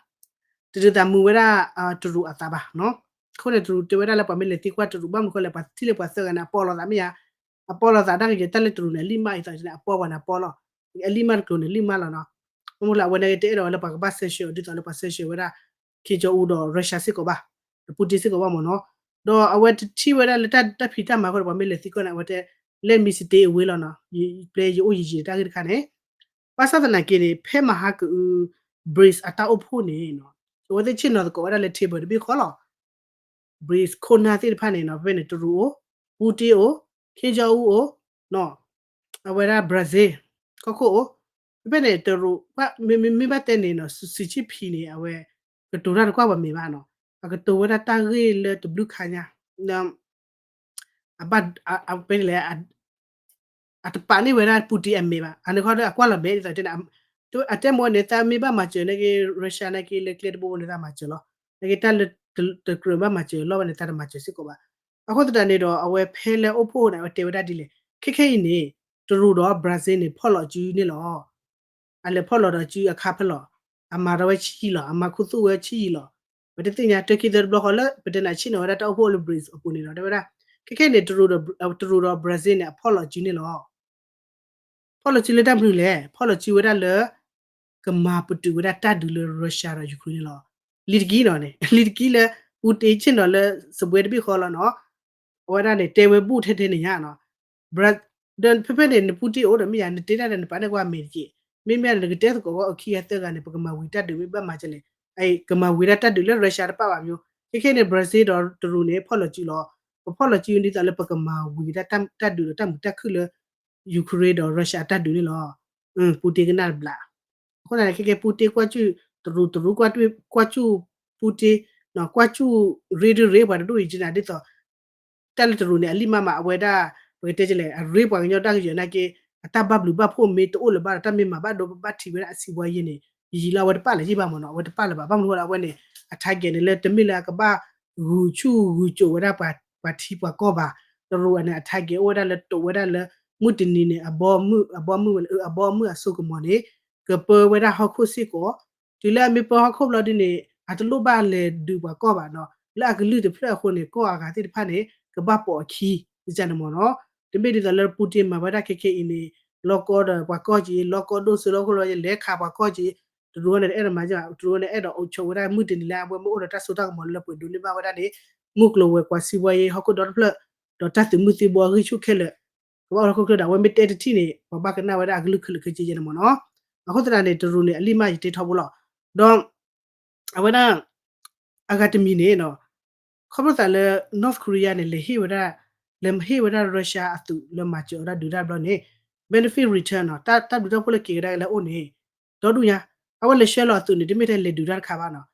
တဒုးသးမုာ်ဝဲဒၣ် တရူးအသးဘၣ်နီၤ အဃိန့ၣ် တရူးတဲဝဲဒၣ်လၢပှၤမ့ၢ်လဲၤသံကွၢ်တရူး ဘၣ်မနုၤဃိလဲၣ် ပှၤထံၣ်လၢပှၤသၢဂၤန့ၣ် အပီလီၤသးမ့ၢ်ဧါ အပီလီၤသးတၢ်ကယဲၢ်တၢ်လၢတရူးန့ၣ် အလံၣ်မၢ်အံၤသးန့ၣ် အပီပှၤန့ၣ်အပီလီၤ အလံၣ်မၢ်တကျိၤန့ၣ် လံၣ်မၢ်လီၤနီၤ ဘၣ်မနုၤလဲၣ် အဝဲန့ၣ်က့ၤတအဲၣ်ဒိးဝဲလၢပှၤကဘၣ်ဆဲးဆှၢအီၤ ဒ်သိးလၢပှၤဆဲးဆှၢဝဲဒၣ် Kim Jong Un ဒီး Russia စ့ၢ်ကီးဘၣ် ဒီး Putin စ့ၢ်ကီးဘၣ်မ့ၢ်နီၤ ဒီးအဝဲတထံၣ်ဝဲဒၣ်လၢတၢ်ဖံးတၢ်မၤအဃိဒီး ပှၤမ့ၢ်လဲၤသံကွၢ်န့ၣ် အဝဲတဲ let me stay away လီၤနီၤ ပျဲယအိၣ်ယံာ်ယံာ်တၢ်ဂ့ၢ်တခါန့ၣ် ဘၣ်ဆၣ်သနာ်က့န့ၣ် ဖဲမဟါကအု BRICS အတၢ်အိၣ်ဖှိၣ်န့ၣ်နီၤ အဝဲသ့ၣ်ဆ့ၣ်နီၤသကိးဝဲဒၣ်လၢ table တဘ့ၣ်ဃီလီၤ BRICS ခိၣ်နၢ်သ့ၣ်တဖၣ်န့ၣ်နီၤ ဖဲဖဲန့ၣ် တရူးအိၣ် Putin အိၣ် Kim Jong Un အိၣ် အဝဲဒၣ် Brazil ကီၢ်ခိၣ်အိၣ် ဖဲဖဲန့ၣ် တရူး မ့မ့ၢ်ဘၣ်တဲန့ၣ်နီၤ Xi Jinping န့ၣ် အဝဲ ကတိၤတၢ်တကွၢ်ပှၤမဲာ်ဘၣ်နီၤ အကတိၤဝဲဒၣ်တၢ်ဂ့ၢ်လၢတဘျုးခါညါ အဘၣ် အ ဖဲလဲၣ် အတပာ်န့ၢ်ဝဲဒၣ် Putin အမဲာ်ဘၣ် အန့ၣ်ခီဒီးအကွၢ်လီၤမဲာ်ဒ်သိးတဲန့ၣ် အတဲမ့ၢ်ဝဲန့ၣ် သးမ့ၢ်ဘၣ်မၤစၢၤန့ၣ်က့ Russia န့ၣ်က့ လၢကျဲတဘိန့ၣ် သးမၤစၢၤလီၤ. န့ၣ်က့ တၢ်လၢတကြၢးဘၣ်မၤစၢၤလီၤဘၣ်န့ၣ် သးတမၤစၢၤစ့ၢ်ကီးဘၣ်. အဃိသတးန့ၣ်ဒီး အဝဲဖဲလၢအိၣ်ဖှိၣ်န့ၣ် အဝဲတဲဝဲဒၣ်ဒ်လဲၣ်, ခဲခဲအံၤန့ၣ် တရူးဒီး Brazil န့ၣ် ဖီၣ်လီၤစုန့ၣ်လီၤ. အလဲၤဖီၣ်လီၤဒီးစုအခါဖဲလီၤ, အမၤထီၣ်ဝဲဆံးယံာ်လီၤ, အမၤခူသူၣ်ဝဲဆံးယံာ်လီၤ. ပတသ့ၣ်ညါ တၢ်ခံသၢတဘျီဃီလၢ ပတဲနၤဆ့ၣ်နီၤဝဲဒၣ်တၢ်အိၣ်ဖှိၣ်လၢ Brexit အပူၤန့ၣ်ဒီး တဲဝဲဒၣ် ခဲခဲန့ၣ် တရူးဒီး Brazil န့ၣ် အဖီၣ်လီၤစုန့ၣ်လီၤ. ဖီၣ်လီၤစုလၢတၢ်မနုၤလဲၣ်, ဖီၣ်လီၤစုဝဲဒၣ်လၢ ကမၤပတုာ်ဝဲဒၣ်တၢ်ဒုးလၢ Russia ဒီး Ukraine န့ၣ်လီၤ. လံာ်တက့ၢ်နီၤန့ၣ် လံာ်တက့ၢ်လၢ Putin ဆ့ၣ်နီၤလၢစပွဲတဘ့ၣ်ဃီလီၤနီၤ. အဝဲဒၣ်န့ၣ် တဲဝဲဘူးထဲထဲန့ၣ်ညါနီၤ. ဒီးဖဲဖဲန့ၣ် န Putin အိၣ်ဒီးမ့ၢ်ယါ နတဲတၢ်ဒီးနပာ်န့ၢ်ကွၢ်အမဲာ်တက့ၢ်. မ့မ့ၢ်န့ၣ် နကတဲသကိးဝဲအခံဂၤသၢဂၤန့ၣ် ပကမၤဝံၤတၢ်ဒုးမ့ၢ်ဘၣ်မၤကလဲၣ်. ကမၤဝံၤဒၣ်တၢ်ဒုးလၢ Russia တပာ်ဘၣ်မ့ၢ်, ခဲခဲန့ၣ် Brazil ဒီးတရူးန့ၣ် ဖီၣ်လီၤစုလီၤ. ပဖီၣ်လီၤစုဒ်သိးလၢပကမၤဝံၤဒၣ်တၢ်ဒုးဒီးတၢ်မုာ်တၢ်ခုၣ်လၢ Ukraine ဒီး Russia အတၢ်ဒုးန့ၣ်လီၤ. Putin ကနၣ်တဘျး. အဃိသတးန့ၣ် ခဲကဲ Putin ကွၢ်စူၣ်တရူး, တရူးကွၢ်စူၣ် Putin, ကွၢ်စူၣ်ရ့ဒုရ့ ပှၤတဒူၣ်အံၤကနၣ်ဒ်သိး တၢ်လၢတရူးန့ၣ် အလံၣ်မးမး အဝဲဒၣ် ပကတဲလဲၣ် အရ့ပှၤကညီတၢ်ကယၢၤနာ်က့ အတၢ်ဘၣ်ဘျုးဘၣ်ဖှိၣ်မ့ၢ်တအိၣ်လၢၤဘၣ်ဒီး တၢ်မ့ၢ်မၤဘၣ်ဒိဘၣ်ထံးဝဲဒၣ်အစံးဝါယဲန့ၣ် ယံာ်လီၤ အဝဲတပာ်လၢၤဘၣ်မ့ၢ်နီၤ, အဝဲတပာ်လၢၤဘၣ်. ဘၣ်မနုၤဃိဒီး အဝဲန့ၣ် အ target န့ၣ် လၢတမ့ၢ်လၢအကဘၣ်ဂုာ်ဆူၣ်ဂုာ်စိာ်ဝဲဒၣ်ပှၤထံပှၤကီၢ်ဘၣ်. တရူးန့ၣ် အ target အိၣ်ဝဲဒၣ်လၢတိာ်ဝဲဒၣ်လၢ မုၢ်တနံၤန့ၣ် အဘီမုၢ်, အဘီမုၢ်ဝဲလၢ အဘီမုၢ်အစိကမီၤန့ၣ် ကပၢဝဲဒၣ်ဟီၣ်ခိၣ်စ့ၢ်ကီး, တုၤလၢအမ့ၢ်ပၢဟီၣ်ခိၣ်ဘျီဒ်န့ၣ် အတလိၣ်ဘၣ်လဲၤဒုးပှၤကီၢ်ဘၣ်နီၤ, လၢအကလုၢ်တဖျၢၣ်အဃိန့ၣ် ကီၢ်အဂၤသ့ၣ်တဖၣ်န့ၣ် ကဘၣ်ပိာ်အခံ ဒ်န့ၣ်မ့ၢ်နီၤ. တမ့ၢ်ဒ်သိးလၢ Putin မၤဝဲဒၣ်ခဲခဲအံၤန့ၣ် လီၤကီဒီးပှၤကီၢ်က့ၤ လီၤကီဒိၣ်စိလီၤခိၣ်လီၤ လဲၤခးပှၤကီၢ်က့ၤ, တရူးန့ၣ် တအဲၣ်ဒိးမၤကဘၣ်, တရူးန့ၣ် အဲၣ်ဒိးအိၣ်ဆိးဝဲဒၣ်မုၢ်တနံၤလၢ အဝဲမ့ၢ်အိၣ်ဒီးတၢ်စိတၢ်ကမီၤလၢပှဲၤဒိးန့ၢ်ဘၣ်ဝဲဒၣ်န့ၣ် မုၢ်ကျိၤဝဲၤကွာ် စံးဘှီယဲ ဟီၣ်ခိၣ်ဒီတဖျၢၣ် ဒီးတၢ်သုးမုၢ်သံဘှီအဂံၢ်ဆူၣ်ခဲလၢာ် ကဘၣ်အိၣ်လၢခိၣ်ချၢဒီး အဝဲမ့ၢ်တဲတထံၣ်န့ၣ် ပှၤဘၣ်ကနၣ်ဝဲဒၣ်အကလုၢ်ခဲလၢာ်ခဲဆ့ယဲန့ၣ်မ့ၢ်နီၤ. အဃိသတးန့ၣ် တရူးန့ၣ် အလံၣ်မးယတဲထီဘိလီၤ. ဒီး အဝဲဒၣ် အဂၤတမံၤန့ၣ်နီၤ ခီဖျိသးလၢ North Korea န့ၣ် လဲၤဟ့ၣ်ဝဲဒၣ်, လဲၤဟ့ၣ်ဝဲဒၣ် Russia အသုးလၢမၤစၢၤအီၤဒၣ်ဒုးတၢ်ဘျီန့ၣ် benefit return နီၤ တၢ်ဘျုးတၢ်ဖှိၣ်လၢက့ၤကဒါက့ၤလၢအအိၣ်န့ၣ် ဒီဒူၣ်ညါ အဝဲလဲၤဆှၢလီၤအသုးန့ၣ် တမ့ၢ်ထဲလဲၤဒုးတၢ်တခါဘၣ်နီၤ.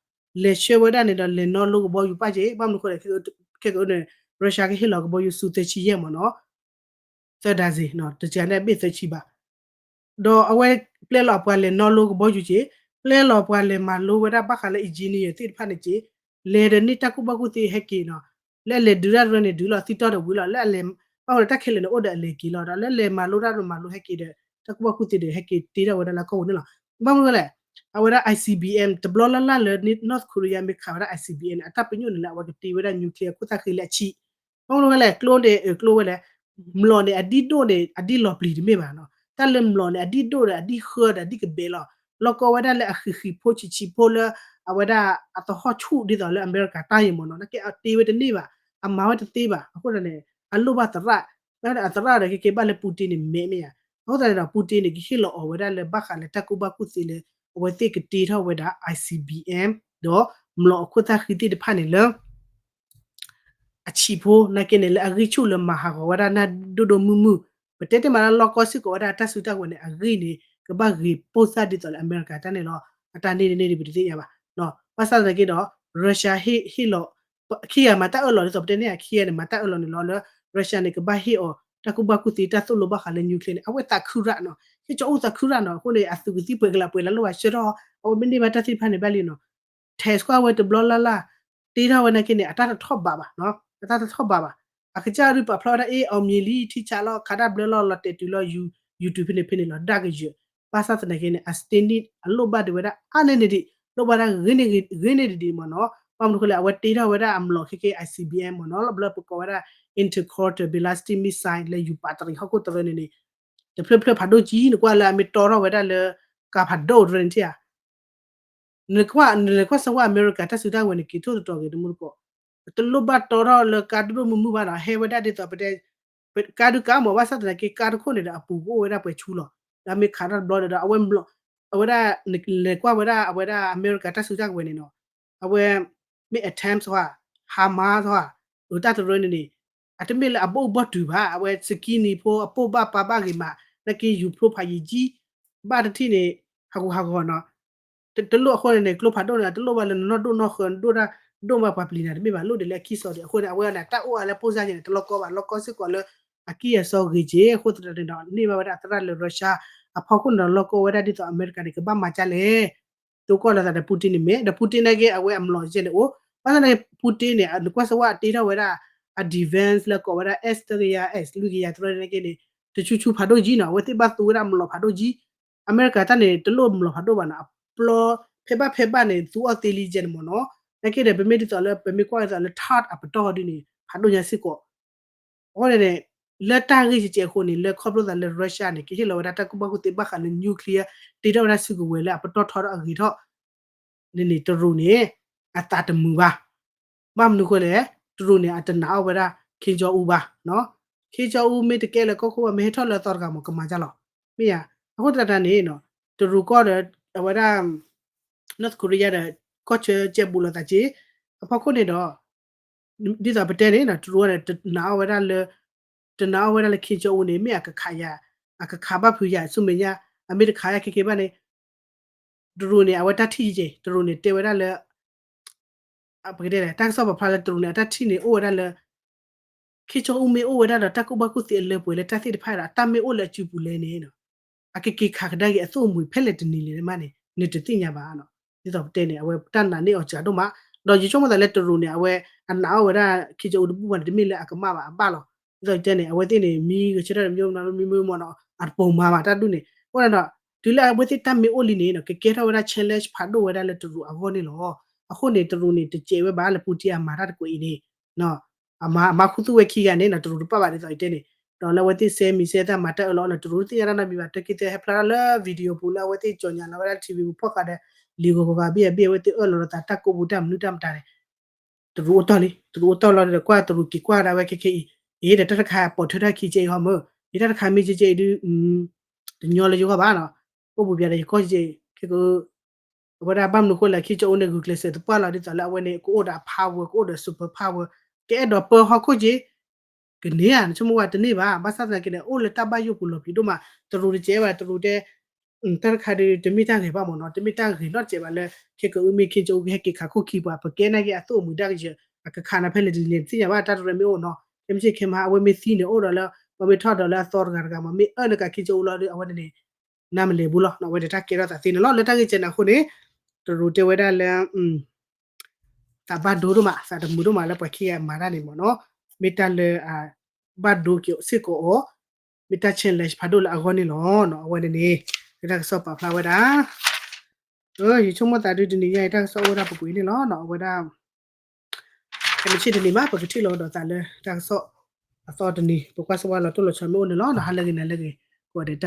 လဲၤဆှၢဝဲဒၣ်န့ၣ်ဒီး လဲၤနီလိကဘီယူၤပာ်က့ၤ ဘၣ်မနုၤအဃိလဲၣ် ခဲကနံၣ်န့ၣ် Russia ကဟ့ၣ်လီၤကဘီယူၤဆူသၢဆံယဲၢ်မ့ၢ်နီၤ သၢဒါစ့ၢ်နီၤ တစှၤန့ၣ်အဘ့ၣ်သၢဆံဘၣ်. ဒီးအဝဲပျဲလီၤပှၤလဲၤနီလိကဘီယူၤက့ၤ, ပျဲလီၤပှၤလဲၤမၤလိဝဲဒၣ်ဘၣ်ဃးလၢ engineer သ့ၣ်တဖၣ်န့ၣ်က့ၤ, လဲၤဒီးန့ၢ်တၢ်ကူၣ်ဘၣ်ကူၣ်သ့ဟဲက့ၤနီၤ, လၢအလဲၤဒုးတၢ်တရၢန့ၣ် ဒုးလီၤသံတီၢ်ဒီးဝံၤလီၤ လၢအလဲၤ, ဘၣ်ဃိဒီးတၢ်ခဲလၢာ်န့ၣ် အိၣ်ဒီးအလဲၤက့ၤလီၤ ဒီးလၢအလဲၤမၤလိတၢ်ဒီးမၤလိဟဲက့ၤဒီး တၢ်ကူၣ်ဘၣ်ကူၣ်သ့ဒီးဟဲက့ၤတ့ထီၣ်ဝဲဒၣ်လၢကီၢ်ပူၤန့ၣ်လီၤ. ဘၣ်မနုၤလဲၣ်, အဝဲဒၣ် I C B M တဘျီလၢ်လၢ်လၢ North Korea မ့ၢ်ခးဝဲဒၣ် I C B M န့ၣ် အတၢ်ပညိၣ်န့ၣ်လၢအဝဲကတ့ဝဲဒၣ် nuclear ခိၣ်သၣ်ဃံလၢအဆံး ဘၣ်မနုၤဝဲလဲၣ် ကျိန့ၣ် အကျိဝဲလဲၣ်, မျိာ်န့ၣ် အဒံၣ်ဒိၣ်န့ၣ် အဒံၣ်လီၤပျံၤတမ့ၢ်ဘၣ်နီၤ, တၢ်လၢမျိာ်န့ၣ် အဒံၣ်ဒိၣ်ဒီး အဒံၣ်ဃၢဒီး အဒံၣ်ကဘဲလီၤ, လီၤကီဝဲဒၣ်လၢအဃံးဃံးဖိဆံးဆံးဖိလၢ အဝဲဒၣ်အသဟီၣ်ဆူၣ်ဒ်သိးလၢအမဲရကၤတၢ်အံၤမ့ၢ်နီၤ, နာ်က့အတ့ဝဲတန့ၢ်ဘၣ်, အမၤဝဲတသ့ဘၣ်, အဃိန့ၣ် အလိၣ်ဘၣ်သရၣ်, အသရၣ်ဒီးကကဲဘၣ်လၢ Putin န့ၣ် မဲာ်မ့ၢ်ဧါ, အဃိသတးန့ၣ်ဒီး Putin န့ၣ် ကဟ့ၣ်လီၤအီၤဝဲဒၣ်လၢဘၣ်ဃးလၢတၢ်ကူၣ်ဘၣ်ကူၣ်သ့လၢ အဝဲသ့ၣ်ကတ့ထီၣ်ဝဲဒၣ် I C B M ဒီးမျိာ်အခိၣ်သၣ်ဃံသ့ၣ်တဖၣ်န့ၣ်လၢ အဆံးဖိ နာ်က့န့ၣ် လၢအဂံၢ်ဆူၣ်လၢမၤဟးဂီၤဝဲဒၣ်နၢ်ဒိၣ်ဒိၣ်မုၢ်မုၢ်, ပတဲတ့ၢ်မးလၢလီၢ်ကီစ့ၢ်ကီးဝဲဒၣ်တၢ်စုတၢ်ဝဲၤန့ၣ် အဂံၢ်န့ၣ် ကဘၣ်ဂ့ၤပိၢ်စၢ်ဒ်သိးလၢအမဲရကၤတၢ်န့ၣ်လီၤ, အတၢ်န့ၣ်တန့ၢ်ဒ်ပတသ့ၣ်ညါဘၣ်, ဘၣ်ဆၣ်သနာ်က့ဒီး Russia ဟ့ၣ်လီၤ, ခံဂၤမၤတၢ်အၢၣ်လီၤဒ်သိးပတဲန့ၣ် ခံဂၤန့ၣ် မၤတၢ်အၢၣ်လီၤန့ၣ်လီၤလၢ Russia န့ၣ် ကဘၣ်ဟ့ၣ်အီၤ တၢ်ကူၣ်ဘၣ်ကူၣ်သ့တၢ်သိၣ်လိဘၣ်ဃးလၢ nuclear န့ၣ် အဝဲသးခုရၣ်နီၤ, ဟ့ၣ်ကၠီအူသးခုရၣ်နီၤ, အဃိန့ၣ် အသုးကသံၣ်ပှဲၤကလးပှဲၤလၢလိၣ်ဘၣ်ဆှၢထီၣ်, အဝဲမ့ၢ်န့ၢ်ဘၣ်တၢ်သ့ၣ်တဖၣ်န့ၣ်ဘၣ်လံနီၤ tax ကွၢ်ဝဲတဘျီလၢ်လၢ်, တ့ထီၣ်ဝဲနာ်က့န့ၣ် အတၢ်တထီၣ်ဘးဘၣ်, အတၢ်တထီၣ်ဘးဘၣ်, အကစၢ်ဒုးပာ်ဖျါဝဲဒၣ်အ့ၣ် အီၣ်မံၤလံ ထံဆးလီၤ ခးတၢ်ဘျၢလီၤ လီၤတဲာ်တုၤလီၤ YouTube ဖဲန့ၣ်ဖဲန့ၣ်လီၤ ဒၣ်ကယၢၤ, ဘၣ်ဆၣ်သနာ်က့န့ၣ် အစတ့နံၣ် အလိၣ်ဘၣ်ဒံးဝဲဒၣ်အါန့ၢ်န့ၢ်ဒံး, လိၣ်ဘၣ်ဒၣ်ဂ့ၤန့ၢ်ဒံးမ့ၢ်နီၤ, ဘၣ်မနုၤဃိလဲၣ် အဝဲတ့ထီၣ်ဝဲဒၣ်အမျိာ်ခဲကဲ I C B M မ့ၢ်နီၤ လၢဘျီပကိးဝဲဒၣ် intercontinental ballistic missile လၢယူၤပာ်တရံးဟီၣ်ခိၣ်တရၢန့ၣ်န့ၣ်, တဖျၢၣ်ဖျၢၣ်ဖးဒိၣ်ကံ နကွၢ်လၢအမ့ၢ်တီထီၣ်ဝဲဒၣ်လၢ ကၤဖးဒိၣ်တရၢန့ၣ်ထံၣ်ဧါ နကွၢ် နလဲၤကွၢ်စၢၤဝဲအမဲရကၤတၢ်စုတၢ်ဝဲၤန့ၣ် က့ၤထိၣ်သတြီၤက့ၤတမူတကိး, တလိၣ်ဘၣ်တီထီၣ်လၢကါဒိၣ်ဒိၣ်မုၢ်မုၢ်ဘၣ်နီၤ, ဟဲဝဲဒၣ်ဒ်သိးပတဲ, ကါဒုးကါမ့ၢ် ဘၣ်ဆၣ်သနာ်က့ ကါတခိၣ်န့ၣ်ဒီးအပူၤကအိၣ်ဝဲဒၣ်ပှဲၤဆူလီၤ, ဒီးမ့ၢ်ခးထီၣ်တဘျီဒီး အဝဲ အဝဲဒၣ် လဲၤကွၢ်ဝဲဒၣ် အဝဲဒၣ်အမဲရကၤတၢ်စုတၢ်ဝဲၤန့ၣ်နီၤ, အဝဲ မ့ၢ် attempt ဟီ, HIMARS ဟီ, တၢ်တရၢန့ၣ်န့ၣ်, အတမ့ၢ်လၢအဘိၣ်ဘီၣ်တုၤဘၣ်, အဝဲစကံနံၤဖိ အပိၢ်ဘၣ်ပာ်ဘၣ်ဂ့ၤမး, နာ်က့ယူၤဖျိဖးယံာ်ကံ, ဘၣ်တထံၣ်န့ၣ် ဟးဂူာ်ဟးဂီၤနီၤ, တလိၣ်အဃိန့ၣ်န့ၣ် ကျိဖးဒိၣ်န့ၣ် အတလိၣ်ဘၣ်လၢနနီၢ်ဒိၣ်နီၢ်ဃၢၤ ဒိၣ်ဒၣ်ပှၤပျံၤနၤတမ့ၢ်ဘၣ်, လိၣ်ဒံးလၢအခံစီၤဒံး, အဃိန့ၣ် အဝဲန့ၣ် တၢ်အိၣ်အါလၢပိၢ်စၢ်က့န့ၣ် တလီၢ်ကီဘၣ်, လီၢ်ကီစ့ၢ်ကီးလၢ အကံၢ်အစီဂ့ၤက့ၤ, အဃိသတးန့ၣ်ဒီး န့ၢ်ဘၣ်ဝဲဒၣ်အသရၣ်လၢ Russia အဖီခိၣ်န့ၣ်ဒီး လီၢ်ကီဝဲဒၣ်ဒ်သိးအမဲရကၤန့ၣ် ကဘၣ်မၤကၢလဲၣ် သိကီၢ်လီၤသးဒီး Putin န့ၣ်မ့ၢ် ဒီး Putin နာ်က့ အဝဲအမျီၢ်ယဲၢ်န့ၣ်အိၣ်, ဘၣ်ဆၣ်န့ၣ် Putin န့ၣ် နကွၢ်စၢၤဝဲအတ့ထီၣ်ဝဲဒၣ် အ defense လၢကိးဝဲဒၣ် S တကယၤ S လွံၢ်ကယၤတရၢန့ၣ်က့န့ၣ် တဆူဆူဖးဒိၣ်ကံနီၤ, အဝဲသ့ၣ်ဘၣ်သူဝဲဒၣ်မျီၢ်ဖးဒိၣ်ကံ, အမဲရကၤတၢ်န့ၣ် တလိၣ်မျီၢ်ဖးဒိၣ်ဘၣ်နီၤ, အပျီ ဖဲဘၣ်ဖဲဘၣ်န့ၣ် သူအီၣ်သ့လံယဲၢ်န့ၣ်မ့ၢ်နီၤ, နာ်က့ဒီး ပမ့ၢ်ဒ်သိးလၢ ပမ့ၢ်ကွၢ်ဒ်သိးလၢ Third အပတီၢ်ဒ်န့ၣ် ဖးဒိၣ်ညါစ့ၢ်ကီး အဃိန့ၣ်န့ၣ် လၢတၢ်ဂ့ၢ်ကဲကဲအဃိန့ၣ် လၢခီဖျိသးလၢ Russia န့ၣ် ကဟ့ၣ်လီၤဝဲဒၣ်တၢ်ကူၣ်ဘၣ်ကူၣ်သ့ဘၣ်ဃးလၢ nuclear တ့ထီၣ်ဝဲဒၣ်စုကဝဲၤလၢအပတီၢ်ထီဒီးအဂ့ၤထီၣ်န့ၣ်န့ၣ် တရူးန့ၣ် အသးတမုာ်ဘၣ်. ဘၣ်မနုၤအဃိလဲၣ်, တရူးန့ၣ် အတနာ်အီၣ်ဝဲဒၣ် Kim Jong Un ဘၣ်, Kim Jong Un မ့ၢ်တကဲလၢကီၢ်ခိၣ်ဘၣ် မ့ၢ်ဟဲထီၣ်လၢအသီတဂၤမ့ၢ်ကမၤကၢ်လီၤ, မ့ၢ်ဧါ. အဃိသတးန့ၣ် တရူးကီၢ်ဒီး အဝဲဒၣ် North Korea ဒီး ကီၢ်ဆၢကဲဘူးလိာ်သးက့ အဖီခိၣ်န့ၣ်ဒီး ဒ်သိးပတဲန့ၣ် တရူးန့ၣ် တနာ်အီၣ်ဝဲဒၣ်လၢ တနာ်အီၣ်ဝဲဒၣ်လၢ Kim Jong Un န့ၣ် မ့ၢ်အကခးယၤ အကခးဘၣ်ဖုးယၤဆူမဲာ်ညါ, အမ့ၢ်တခးယၤခဲက့ဘၣ်န့ၣ် တရူးန့ၣ် အဝဲတၢ်ထံၣ်က့ တရူးန့ၣ် တဲဝဲဒၣ်လၢ ပကတဲလဲၣ် တၢ်ကစီၣ်ပာ်ဖျါလၢတရူးန့ၣ် အတၢ်ထံၣ်န့ၣ် အိၣ်ဝဲဒၣ်လၢ Kim Jong Un မ့ၢ်အိၣ်ဝဲဒၣ်ဒီးတၢ်ကူၣ်ဘၣ်ကူၣ်သ့အလၢပှဲၤလၢတၢ်သ့ၣ်တဖၣ်ဒီး အတၢ်မ့ၢ်အိၣ်လၢအစုပူၤလဲၣ်န့ၣ် အကက့ၤခးကဒါက့ၤအသိၣ်အမှံၤဖဲလဲၣ်တနံၤလဲၣ်မးန့ၣ် နတသ့ၣ်ညါဘၣ်နီၤ. ဒ်သိးပတဲန့ၣ် အဝဲတၢ်နာ်န့ၢ်အီၤစှၤဒိၣ်မး, ဒီးယဆိကမိၣ်သးလၢတရူးန့ၣ် အဝဲအနာ်အီၣ်ဝဲဒၣ် Kim Jong Un တဘူၣ်ဘၣ်န့ၣ် တမ့ၢ်လၢအကမၣ်ဘၣ် အဘၣ်လီၤ. ဒ်သိးယတဲန့ၣ် အဝဲသ့ၣ်န့ၣ် မံဂဲၤဆၢထၢၣ်တမံၤမံၤမံၤမ့ၢ်နီၤ အတပိာ်မၤဘၣ်တၢ်ဒုးန့ၣ် အဃိန့ၣ်ဒီး တုၤလၢအဝဲသ့ၣ်တၢ်မ့ၢ်အိၣ်လံန့ၣ် ကကဲထီၣ်ဝဲဒၣ် challenge ဖးဒိၣ်ဝဲဒၣ်လၢတရူးအဂီၢ်န့ၣ်လီၤ. အဃိန့ၣ် တရူးန့ၣ် တစဲးဝဲဘၣ်လၢ Putin အမၤတၢ်တကွဲးအံၤန့ၣ် အမၤခူသူၣ်ဝဲခံဂၤန့ၣ်နီၤ တရူးတပာ်ဘၣ်ဒ်သိးယတဲန့ၣ်, ဒီးလၢအဝဲသ့ၣ်စဲမံၤစဲသၣ်မၤတၢ်အၢၣ်လီၤအီလီၤ တရူးတသ့ၣ်ညါတၢ်နီတမံၤဘၣ် တၢ်က့ၤသဲဟဲဖျါထီၣ်လၢ video ပူၤလၢအဝဲသ့ၣ်ကၠီညါလီၤဝဲဒၣ် ထံဝံၤပူၤဖီၣ်ဃာ်ဒီး လံာ်ဂီၤဂီၤဂၤဘ့ၣ်အဘ့ၣ် အဝဲသ့ၣ်အၢၣ်လီၤလိာ်သးတၢ်ကိးပူၤတၢ်မနုၤတၢ်မတၤန့ၣ် တရူးအိၣ်တီၢ်လံ တရူးအိၣ်တီၢ်လီၤဒီးကွၢ်တရူးက့ၤကွၢ်ဒၣ်ဝဲခဲခဲအံၤ, အ့ဒီးတၢ်တခါပိာ်ထွဲထီၣ်ခံကဲအံၤဟီမၢ်, အ့တၢ်တခါမ့ၢ်ကဲကဲအံၤဒုး တညီလၢယဂီၢ်ဘၣ်နီၤ, အိၣ်ပူၤပျါဒီးယကီၢ်ကဲ ခဲက အဝဲဒၣ်ဘၣ်မနုၤဃိလဲၣ် Kim Jong Un န့ၣ် ဂုာ်ကျဲးစၢးသပှၢ်လီၤဒ်သိးလၢအဝဲန့ၣ် ကအိၣ်ဒီးအ power ကအိၣ်ဒီး super power ကအဲၣ်ဒိးပၢဟီၣ်ခိၣ်က့ ကန့ၢ်ဧါ နဆိကမိၣ်ဝဲတန့ၢ်ဘၣ် ဘၣ်ဆၣ်သနာ်က့န့ၣ် အိၣ်လၢတၢ်ဘၣ်ယိၣ်ပူၤလီၤပျံၤဒိၣ်မး တရူးတစဲးဘၣ် တရူးတဲ တၢ်တခါဒုး တမ့ၢ်တၢ်ဂ့ၤဘၣ်မ့ၢ်နီၤ တမ့ၢ်တၢ်ဂ့ၤနီတစဲးဘၣ်လၢ ခဲကအုမ့ၢ် Kim Jong Un ကဟဲက့ၤခးခိၣ်ခံပှၤ ပကဲနာ်က့အသိၣ်အမှံၤတၢ်ကယၢၤ အကခးနၤဖဲလဲၣ်တနံၤလဲၣ် တသ့ၣ်ညါဘၣ် တၢ်တရူးမ့ၢ်အိၣ်နီၤ ခဲမုၢ်ဆ့ၣ်ခဲမုၢ်ဟါ အဝဲမ့ၢ်သံန့ၣ် အိၣ်ဒီးလၢ ပှၤမ့ၢ်ထီၣ်ဒီးလၢအသီတဂၤတဂၤမး မ့ၢ်အၢၣ်လၢက Kim Jong Un လီၤဒီး အဝဲန့ၣ်န့ၣ် နမ့ၢ်လဲၤဘူးလီၤ အဝဲန့ၣ်တၢ်ကဲထီၣ်သးသ့န့ၣ်လီၤ လၢတၢ်ဂ့ၢ်ကဲန့ၣ်အဃိန့ၣ် တရူးတဲဝဲဒၣ်လၢ သးဘၣ်ဒိဒိၣ်မး သးတမုာ်ဒိၣ်မးလၢပှၤခံဂၤမၤတၢ်န့ၣ်မ့ၢ်နီၤ မ့ၢ်တၢ်လၢ ဘၣ်ဒိက့ၤစ့ၢ်ကီးအီၤ မ့ၢ်တၢ် challenge ဖးဒိၣ်လၢအဂီၢ်န့ၣ်လီၤ အဝဲန့ၣ်န့ၣ် လၢတၢ်ကစီၣ်ပာ်ဖျါဝဲဒၣ် ယဆိကမိၣ်သးဒုးတနံၤညါအံၤ တၢ်ကစီၣ်အိၣ်ဝဲဒၣ်ပူၤကွံာ်န့ၣ်လီၤ အဝဲဒၣ် ခဲမုၢ်ဆ့ၣ်တနံၤမး ပကထံၣ်လိာ်ဒီးသးလၢတၢ်ကစီၣ်အသီတနံၤ ပကွၢ်စၢၤဝဲလီၤတိၢ်လီၤဆီမ့ၢ်အိၣ်န့ၣ်လီၤ ဟါလၢဂ့ၤနၤလၢဂ့ၤ ကိးဂၤဒဲး